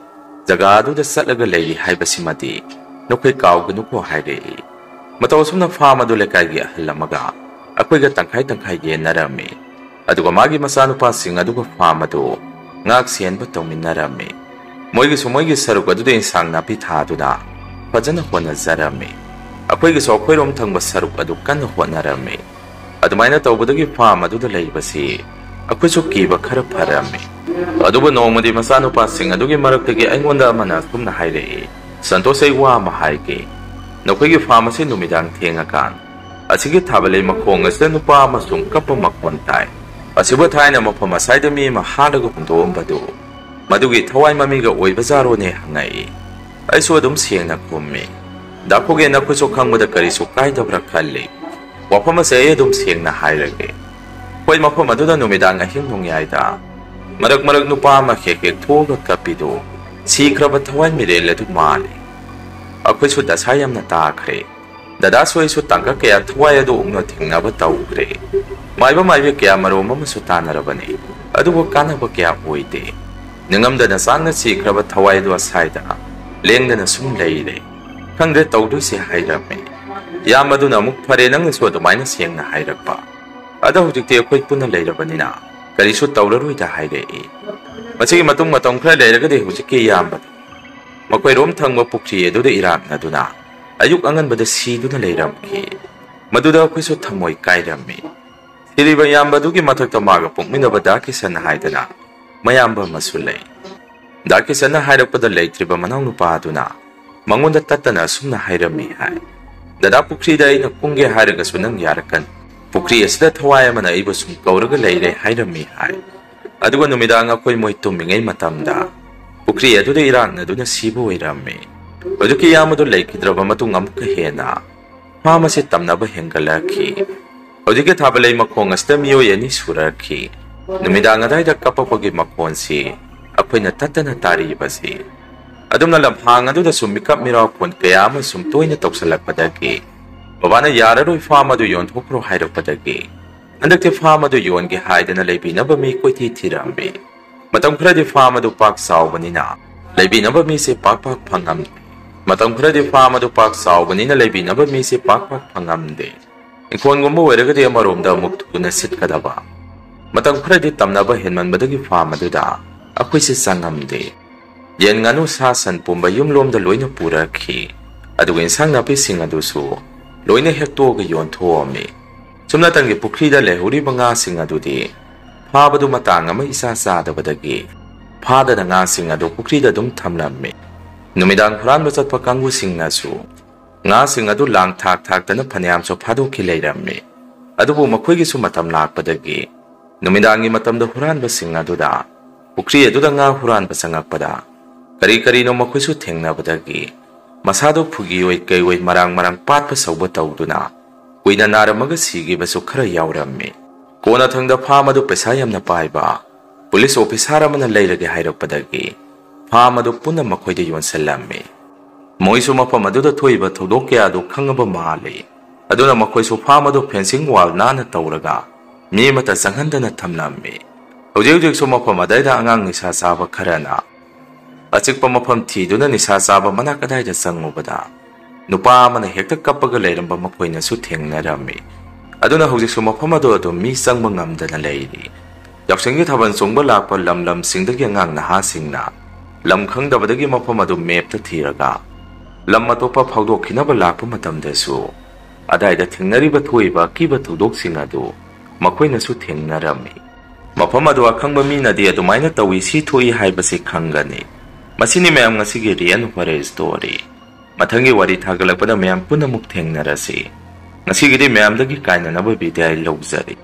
ꯖꯒꯥ ꯑꯗꯨꯗ ꯆꯠꯂꯒ ꯂꯩꯔꯤ ꯍꯥꯏꯕꯁꯤꯃꯗꯤ ꯅꯈꯣꯏ ꯀꯥꯎꯒꯅꯨꯀꯣ" ꯍꯥꯏꯔꯛꯏ꯫ ꯃꯇꯧ ꯑꯁꯨꯝꯅ ꯐꯥꯝ ꯑꯗꯨ ꯂꯩꯀꯥꯏꯒꯤ ꯑꯍꯜ ꯑꯃꯒ ꯑꯩꯈꯣꯏꯒ ꯇꯪꯈꯥꯏ ꯇꯪꯈꯥꯏ ꯌꯦꯟꯅꯔꯝꯃꯤ꯫ ꯑꯗꯨꯒ ꯃꯥꯒꯤ ꯃꯆꯥꯅꯨꯄꯥꯁꯤꯡ ꯑꯗꯨꯒ ꯐꯥꯝ ꯑꯗꯨ ꯉꯥꯛ ꯁꯦꯟꯕ ꯇꯧꯃꯤꯟꯅꯔꯝꯃꯤ꯫ ꯃꯣꯏꯒꯤꯁꯨ ꯃꯣꯏꯒꯤ ꯁꯔꯨꯛ ꯑꯗꯨꯗ ꯏꯟꯁꯥꯡ ꯅꯥꯄꯤ ꯊꯥꯗꯨꯅ ꯐꯖꯅ ꯍꯣꯠꯅꯖꯔꯝꯃꯤ꯫ ꯑꯩꯈꯣꯏꯒꯤꯁꯨ ꯑꯩꯈꯣꯏꯔꯣꯝ ꯊꯪꯕ ꯁꯔꯨꯛ ꯑꯗꯨ ꯀꯟꯅ ꯍꯣꯠꯅꯔꯝꯃꯤ꯫ ꯑꯗꯨꯃꯥꯏꯅ ꯇꯧꯕꯗꯒꯤ ꯐꯥꯝ ꯑꯗꯨꯗ ꯂꯩꯕꯁꯤ ꯑꯩꯈꯣꯏꯁꯨ ꯀꯤꯕ ꯈꯔ ꯐꯔꯝꯃꯤ꯫ ꯑꯗꯨꯕꯨ ꯅꯣꯡꯃꯗꯤ ꯃꯆꯥꯅꯨꯄꯥꯁꯤꯡ ꯑꯗꯨꯒꯤ ꯃꯔꯛꯇꯒꯤ ꯑꯩꯉꯣꯟꯗ ꯑꯃꯅ ꯑꯁꯨꯝꯅ ꯍꯥꯏꯔꯛꯏ, "ꯁꯟꯇꯣꯁ, ꯑꯩ ꯋꯥ ꯑꯃ ꯍꯥꯏꯒꯦ꯫ ꯅꯈꯣꯏꯒꯤ ꯐꯥꯝ ꯑꯁꯤ ꯅꯨꯃꯤꯗꯥꯡ ꯊꯦꯡꯉꯀꯥꯟ ꯑꯁꯤꯒꯤ ꯊꯥꯕꯜꯂꯩ ꯃꯈꯣꯡ ꯑꯁꯤꯗ ꯅꯨꯄꯥ ꯑꯃꯁꯨꯡ ꯀꯞꯄ ꯃꯈꯣꯟ ꯇꯥꯏ꯫ ꯑꯁꯤꯕꯨ ꯊꯥꯏꯅ ꯃꯐꯝ ꯑꯁꯥꯏꯗ ꯃꯤ ꯑꯃ ꯍꯥꯠꯂꯒ ꯍꯨꯟꯗꯣꯛꯑꯝꯕꯗꯨ ꯃꯗꯨꯒꯤ ꯊꯋꯥꯏ ꯃꯃꯤꯒ ꯑꯣꯏꯕꯖꯥꯔꯣꯅꯦ?" ꯍꯪꯉꯛꯏ꯫ ꯑꯩꯁꯨ ꯑꯗꯨꯝ ꯁꯦꯡꯅ ꯈꯨꯝꯃꯤ, "ꯗꯥ ꯈꯨꯒꯦꯟ, ꯅꯈꯣꯏꯁꯨ ꯈꯪꯕꯗ ꯀꯔꯤꯁꯨ ꯀꯥꯏꯗꯕ꯭ꯔꯥ ꯈꯜꯂꯤ꯫ ꯋꯥꯐꯝ ꯑꯁꯦ ꯑꯩ ꯑꯗꯨꯝ ꯁꯦꯡꯅ ꯍꯥꯏꯔꯒꯦ꯫ ꯑꯩꯈꯣꯏ ꯃꯐꯝ ꯑꯗꯨꯗ ꯅꯨꯃꯤꯗꯥꯡ ꯑꯍꯤꯡ ꯅꯣꯡꯌꯥꯏꯗ ꯃꯔꯛ ꯃꯔꯛ ꯅꯨꯄꯥ ꯑꯃ ꯍꯦꯛ ꯍꯦꯛ ꯊꯣꯛꯑꯒ ꯀꯞꯄꯤꯗꯨ ꯁꯤꯈ꯭ꯔꯕ ꯊꯋꯥꯏ ꯃꯤꯔꯦꯜ ꯑꯗꯨ ꯃꯥꯜꯂꯤ꯫ ꯑꯩꯈꯣꯏꯁꯨ ꯗꯁꯥ ꯌꯥꯝꯅ ꯇꯥꯈ꯭ꯔꯦ꯫ ꯗꯗꯥꯁꯨ ꯑꯩꯁꯨ ꯇꯥꯡꯀꯛ ꯀꯌꯥ ꯊꯋꯥꯏ ꯑꯗꯨ ꯎꯛꯅ ꯊꯦꯡꯅꯕ ꯇꯧꯈ꯭ꯔꯦ꯫ ꯃꯥꯏꯕ ꯃꯥꯏꯕꯤ ꯀꯌꯥ ꯃꯔꯨꯝ ꯑꯃꯁꯨ ꯇꯥꯟꯅꯔꯕꯅꯤ, ꯑꯗꯨꯕꯨ ꯀꯥꯟꯅꯕ ꯀꯌꯥ ꯑꯣꯏꯗꯦ꯫ ꯅꯤꯡꯉꯝꯗꯅ ꯆꯥꯡꯅ ꯁꯤꯈ꯭ꯔꯕ ꯊꯋꯥꯏ ꯑꯗꯨ ꯑꯁꯥꯏꯗ ꯂꯦꯡꯗꯅ ꯁꯨꯝ ꯂꯩꯔꯦ꯫ ꯈꯪꯗ꯭ꯔꯦ ꯇꯧꯗꯣꯏꯁꯦ" ꯍꯥꯏꯔꯝꯃꯤ꯫ ꯏꯌꯥꯝꯕꯗꯨꯅ ꯑꯃꯨꯛ, "ꯐꯔꯦ, ꯅꯪꯅꯁꯨ ꯑꯗꯨꯃꯥꯏꯅ ꯁꯦꯡꯅ ꯍꯥꯏꯔꯛꯄ꯫ ꯑꯗꯣ ꯍꯧꯖꯤꯛꯇꯤ ꯑꯩꯈꯣꯏ ꯄꯨꯟꯅ ꯂꯩꯔꯕꯅꯤꯅ ꯀꯔꯤꯁꯨ ꯇꯧꯔꯔꯣꯏꯗ" ꯍꯥꯏꯔꯛꯏ꯫ ꯃꯁꯤꯒꯤ ꯃꯇꯨꯡ ꯃꯇꯝ ꯈꯔ ꯂꯩꯔꯒꯗꯤ ꯍꯧꯖꯤꯛꯀꯤ ꯏꯌꯥꯝꯕꯗꯨ ꯃꯈꯣꯏꯔꯣꯝ ꯊꯪꯕ ꯄꯨꯈ꯭ꯔꯤ ꯑꯗꯨꯗ ꯏꯔꯥꯛꯅꯗꯨꯅ ꯑꯌꯨꯛ ꯑꯉꯟꯕꯗ ꯁꯤꯗꯨꯅ ꯂꯩꯔꯝꯈꯤ꯫ ꯃꯗꯨꯗ ꯑꯩꯈꯣꯏꯁꯨ ꯊꯃꯣꯏ ꯀꯥꯏꯔꯝꯃꯤ꯫ ꯁꯤꯔꯤꯕ ꯏꯌꯥꯝꯕꯗꯨꯒꯤ ꯃꯊꯛꯇ ꯃꯥꯒ ꯄꯣꯛꯃꯤꯟꯅꯕ ꯗꯥ ꯀꯤꯁꯟ ꯍꯥꯏꯗꯅ ꯃꯌꯥꯝꯕ ꯑꯃꯁꯨ ꯂꯩ꯫ ꯗꯥ ꯀꯤꯁꯟꯅ ꯍꯥꯏꯔꯛꯄꯗ ꯂꯩꯇ꯭ꯔꯤꯕ ꯃꯅꯥꯎꯅꯨꯄꯥ ꯑꯗꯨꯅ ꯃꯉꯣꯟꯗ ꯇꯠꯇꯅ ꯑꯁꯨꯝꯅ ꯍꯥꯏꯔꯝꯃꯤ ꯍꯥꯏ, "ꯗꯗꯥ, ꯄꯨꯈ꯭ꯔꯤꯗ ꯑꯩꯅ ꯀꯨꯝꯒꯦ ꯍꯥꯏꯔꯒꯁꯨ ꯅꯪ ꯌꯥꯔꯛꯀꯅꯤ꯫ ꯄꯨꯈ꯭ꯔꯤ ꯑꯁꯤꯗ ꯊꯋꯥꯏ ꯑꯃꯅ ꯑꯩꯕꯨ ꯁꯨꯝ ꯀꯧꯔꯒ ꯂꯩꯔꯦ" ꯍꯥꯏꯔꯝꯃꯤ ꯍꯥꯏ꯫ ꯑꯗꯨꯒ ꯅꯨꯃꯤꯗꯥꯡ ꯑꯩꯈꯣꯏ ꯃꯣꯏ ꯇꯨꯝꯃꯤꯉꯩ ꯃꯇꯝꯗ ꯄꯨꯈ꯭ꯔꯤ ꯑꯗꯨꯗ ꯏꯔꯥꯛꯅꯗꯨꯅ ꯁꯤꯕ ꯑꯣꯏꯔꯝꯃꯤ꯫ ꯍꯧꯖꯤꯛꯀꯤ ꯏꯌꯥꯝꯕꯗꯨ ꯂꯩꯈꯤꯗ꯭ꯔꯕ ꯃꯇꯨꯡ ꯑꯃꯨꯛꯀ ꯍꯦꯟꯅ ꯐꯥꯝ ꯑꯁꯤ ꯇꯝꯅꯕ ꯍꯦꯟꯒꯠꯂꯛꯈꯤ꯫ ꯍꯧꯖꯤꯛꯀꯤ ꯊꯥꯕꯜꯂꯩ ꯃꯈꯣꯡ ꯑꯁꯤꯗ ꯃꯤꯑꯣꯏ ꯑꯅꯤ ꯁꯨꯔꯛꯈꯤ꯫ ꯅꯨꯃꯤꯗꯥꯡ ꯑꯗꯥꯏꯗ ꯀꯞꯄꯛꯄꯒꯤ ꯃꯈꯣꯟꯁꯤ ꯑꯩꯈꯣꯏꯅ ꯇꯠꯇꯅ ꯇꯥꯔꯤꯕꯁꯤ꯫ ꯑꯗꯨꯝꯅ ꯂꯝꯍꯥꯡ ꯑꯗꯨꯗꯁꯨ ꯃꯤꯀꯞ ꯃꯤꯔꯥꯎ ꯈꯣꯟ ꯀꯌꯥ ꯑꯃ ꯁꯨꯝ ꯇꯣꯏꯅ ꯇꯧꯁꯤꯜꯂꯛꯄꯗꯒꯤ ꯕꯕꯥꯅ "ꯌꯥꯔꯔꯣꯏ, ꯐꯥꯝ ꯑꯗꯨ ꯌꯣꯟꯊꯣꯛꯈ꯭ꯔꯣ" ꯍꯥꯏꯔꯛꯄꯗꯒꯤ ꯍꯟꯗꯛꯇꯤ ꯐꯥꯝ ꯑꯗꯨ ꯌꯣꯟꯒꯦ ꯍꯥꯏꯗꯅ ꯂꯩꯕꯤꯅꯕ ꯃꯤ ꯀꯣꯏꯊꯤ ꯊꯤꯔꯝꯃꯤ꯫ ꯃꯇꯝ ꯈꯔꯗꯤ ꯐꯥꯝ ꯑꯗꯨ ꯄꯥꯛ ꯆꯥꯎꯕꯅꯤꯅ ꯂꯩꯕꯤꯅꯕ ꯃꯤꯁꯦ ꯄꯥꯛ ꯄꯥꯛ ꯐꯪꯉꯝꯗꯦ꯫ ꯃꯇꯝ ꯈꯔꯗꯤ ꯐꯥꯝ ꯑꯗꯨ ꯄꯥꯛ ꯆꯥꯎꯕꯅꯤꯅ ꯂꯩꯕꯤꯅꯕ ꯃꯤꯁꯦ ꯄꯥꯛ ꯄꯥꯛ ꯐꯪꯉꯝꯗꯦ꯫ ꯏꯪꯈꯣꯜꯒꯨꯝꯕ ꯑꯣꯏꯔꯒꯗꯤ ꯑꯃꯔꯣꯝꯗ ꯑꯃꯨꯛ ꯊꯨꯅ ꯁꯤꯠꯀꯗꯕ꯫ ꯃꯇꯝ ꯈꯔꯗꯤ ꯇꯝꯅꯕ ꯍꯦꯟꯃꯟꯕꯗꯒꯤ ꯐꯥꯝ ꯑꯗꯨꯗ ꯑꯩꯈꯣꯏꯁꯦ ꯆꯪꯉꯝꯗꯦ꯫ ꯌꯦꯟ, ꯉꯥꯅꯨ, ꯁꯥ, ꯁꯟ ꯄꯨꯝꯕ ꯌꯨꯝꯂꯣꯝꯗ ꯂꯣꯏꯅ ꯄꯨꯔꯛꯈꯤ꯫ ꯑꯗꯨꯒ ꯏꯟꯁꯥꯡ ꯅꯥꯄꯤꯁꯤꯡ ꯑꯗꯨꯁꯨ ꯂꯣꯏꯅ ꯍꯦꯛꯇꯣꯛꯑꯒ ꯌꯣꯟꯊꯣꯛꯑꯝꯃꯤ꯫ ꯁꯨꯝꯅꯇꯪꯒꯤ ꯄꯨꯈ꯭ꯔꯤꯗ ꯂꯩꯍꯧꯔꯤꯕ ꯉꯥꯁꯤꯡ ꯑꯗꯨꯗꯤ ꯐꯥꯕꯗꯨ ꯃꯇꯥꯡ ꯑꯃ ꯏꯆꯥ ꯆꯥꯗꯕꯗꯒꯤ ꯐꯥꯗꯅ ꯉꯥꯁꯤꯡ ꯑꯗꯨ ꯄꯨꯈ꯭ꯔꯤꯗ ꯑꯗꯨꯝ ꯊꯝꯂꯝꯃꯤ꯫ ꯅꯨꯃꯤꯗꯥꯡ ꯍꯨꯔꯥꯟꯕ ꯆꯠꯄ ꯀꯥꯡꯕꯨꯁꯤꯡꯅꯁꯨ ꯉꯥꯁꯤꯡ ꯑꯗꯨ ꯂꯥꯡ ꯊꯥꯛ ꯊꯥꯛꯇꯅ ꯐꯅꯌꯥꯝꯁꯨ ꯐꯥꯗꯣꯛꯈꯤ ꯂꯩꯔꯝꯃꯤ꯫ ꯑꯗꯨꯕꯨ ꯃꯈꯣꯏꯒꯤꯁꯨ ꯃꯇꯝ ꯂꯥꯛꯄꯗꯒꯤ ꯅꯨꯃꯤꯗꯥꯡꯒꯤ ꯃꯇꯝꯗ ꯍꯨꯔꯥꯟꯕꯁꯤꯡ ꯑꯗꯨꯗ ꯄꯨꯈ꯭ꯔꯤ ꯑꯗꯨꯗ ꯉꯥ ꯍꯨꯔꯥꯟꯕ ꯆꯪꯉꯛꯄꯗ ꯀꯔꯤ ꯀꯔꯤꯅꯣ ꯃꯈꯣꯏꯁꯨ ꯊꯦꯡꯅꯕꯗꯒꯤ ꯃꯁꯥꯗꯨ ꯐꯨꯒꯤ ꯑꯣꯏ ꯀꯩ ꯑꯣꯏ ꯃꯔꯥꯡ ꯃꯔꯥꯡ ꯄꯥꯠꯄ ꯁꯧꯕ ꯇꯧꯗꯨꯅ ꯀꯨꯏꯅ ꯅꯥꯔꯝꯃꯒ ꯁꯤꯈꯤꯕꯁꯨ ꯈꯔ ꯌꯥꯎꯔꯝꯃꯤ꯫ ꯀꯣꯟꯅꯊꯪꯗ ꯐꯥꯝ ꯑꯗꯨ ꯄꯩꯁꯥ ꯌꯥꯝꯅ ꯄꯥꯏꯕ ꯄꯨꯂꯤꯁ ꯑꯣꯐꯤꯁꯥꯔ ꯑꯃꯅ ꯂꯩꯔꯒꯦ ꯍꯥꯏꯔꯛꯄꯗꯒꯤ ꯐꯥꯝ ꯑꯗꯨ ꯄꯨꯟꯅ ꯃꯈꯣꯏꯗ ꯌꯣꯟꯁꯤꯜꯂꯝꯃꯤ꯫ ꯃꯣꯏꯁꯨ ꯃꯐꯝ ꯑꯗꯨꯗ ꯊꯣꯛꯏꯕ ꯊꯧꯗꯣꯛ ꯀꯌꯥꯗꯨ ꯈꯪꯉꯕ ꯃꯥꯜꯂꯤ꯫ ꯑꯗꯨꯅ ꯃꯈꯣꯏꯁꯨ ꯐꯥꯝ ꯑꯗꯨ ꯐꯦꯟꯁꯤꯡ ꯋꯥꯜ ꯅꯥꯟꯅ ꯇꯧꯔꯒ ꯃꯤ ꯑꯃꯠꯇ ꯆꯪꯍꯟꯗꯅ ꯊꯝꯂꯝꯃꯤ꯫ ꯍꯧꯖꯤꯛ ꯍꯧꯖꯤꯛꯁꯨ ꯃꯐꯝ ꯑꯗꯨꯗ ꯑꯉꯥꯡ ꯅꯤꯁꯥ ꯆꯥꯕ ꯈꯔꯅ ꯑꯆꯤꯛꯄ ꯃꯐꯝ ꯊꯤꯗꯨꯅ ꯅꯤꯁꯥ ꯆꯥꯕ ꯃꯅꯥꯛ ꯑꯗꯥꯏꯗ ꯆꯪꯉꯨꯕꯗ ꯅꯨꯄꯥ ꯑꯃꯅ ꯍꯦꯛꯇ ꯀꯞꯄꯒ ꯂꯩꯔꯝꯕ ꯃꯈꯣꯏꯅꯁꯨ ꯊꯦꯡꯅꯔꯝꯃꯤ꯫ ꯑꯗꯨꯅ ꯍꯧꯖꯤꯛꯁꯨ ꯃꯐꯝ ꯑꯗꯨ ꯑꯗꯨꯝ ꯃꯤ ꯆꯪꯕ ꯉꯝꯗꯅ ꯂꯩꯔꯤ꯫ ꯌꯥꯎꯁꯪꯒꯤ ꯊꯥꯕꯜ ꯆꯣꯡꯕ ꯂꯥꯛꯄ ꯂꯝ ꯂꯝꯁꯤꯡꯗꯒꯤ ꯑꯉꯥꯡ ꯅꯍꯥꯁꯤꯡꯅ ꯂꯝ ꯈꯪꯗꯕꯗꯒꯤ ꯃꯐꯝ ꯑꯗꯨ ꯃꯦꯞꯇ ꯊꯤꯔꯒ ꯂꯝ ꯑꯇꯣꯞꯄ ꯐꯥꯎꯗꯣꯛꯈꯤꯅꯕ ꯂꯥꯛꯄ ꯃꯇꯝꯗꯁꯨ ꯑꯗꯥꯏꯗ ꯊꯦꯡꯅꯔꯤꯕ ꯊꯣꯛꯏꯕ ꯑꯀꯤꯕ ꯊꯧꯗꯣꯛꯁꯤꯡ ꯑꯗꯨ ꯃꯈꯣꯏꯅꯁꯨ ꯊꯦꯡꯅꯔꯝꯃꯤ꯫ ꯃꯐꯝ ꯑꯗꯨ ꯑꯈꯪꯕ ꯃꯤꯅꯗꯤ ꯑꯗꯨꯃꯥꯏꯅ ꯇꯧꯏ, ꯁꯤ ꯊꯣꯛꯏ ꯍꯥꯏꯕꯁꯤ ꯈꯪꯒꯅꯤ꯫ ꯃꯁꯤꯅꯤ ꯃꯌꯥꯝ ꯉꯁꯤꯒꯤ ꯔꯤꯌꯦꯜ ꯍꯣꯔꯔ ꯁ꯭ꯇꯣꯔꯤ꯫ ꯃꯊꯪꯒꯤ ꯋꯥꯔꯤ ꯊꯥꯒꯠꯂꯛꯄꯗ ꯃꯌꯥꯝ ꯄꯨꯟꯅꯃꯨꯛ ꯊꯦꯡꯅꯔꯁꯤ꯫ ꯉꯁꯤꯒꯤꯗꯤ ꯃꯌꯥꯝꯗꯒꯤ ꯀꯥꯏꯅꯅꯕ ꯕꯤꯗꯥꯏ ꯂꯧꯖꯔꯤ꯫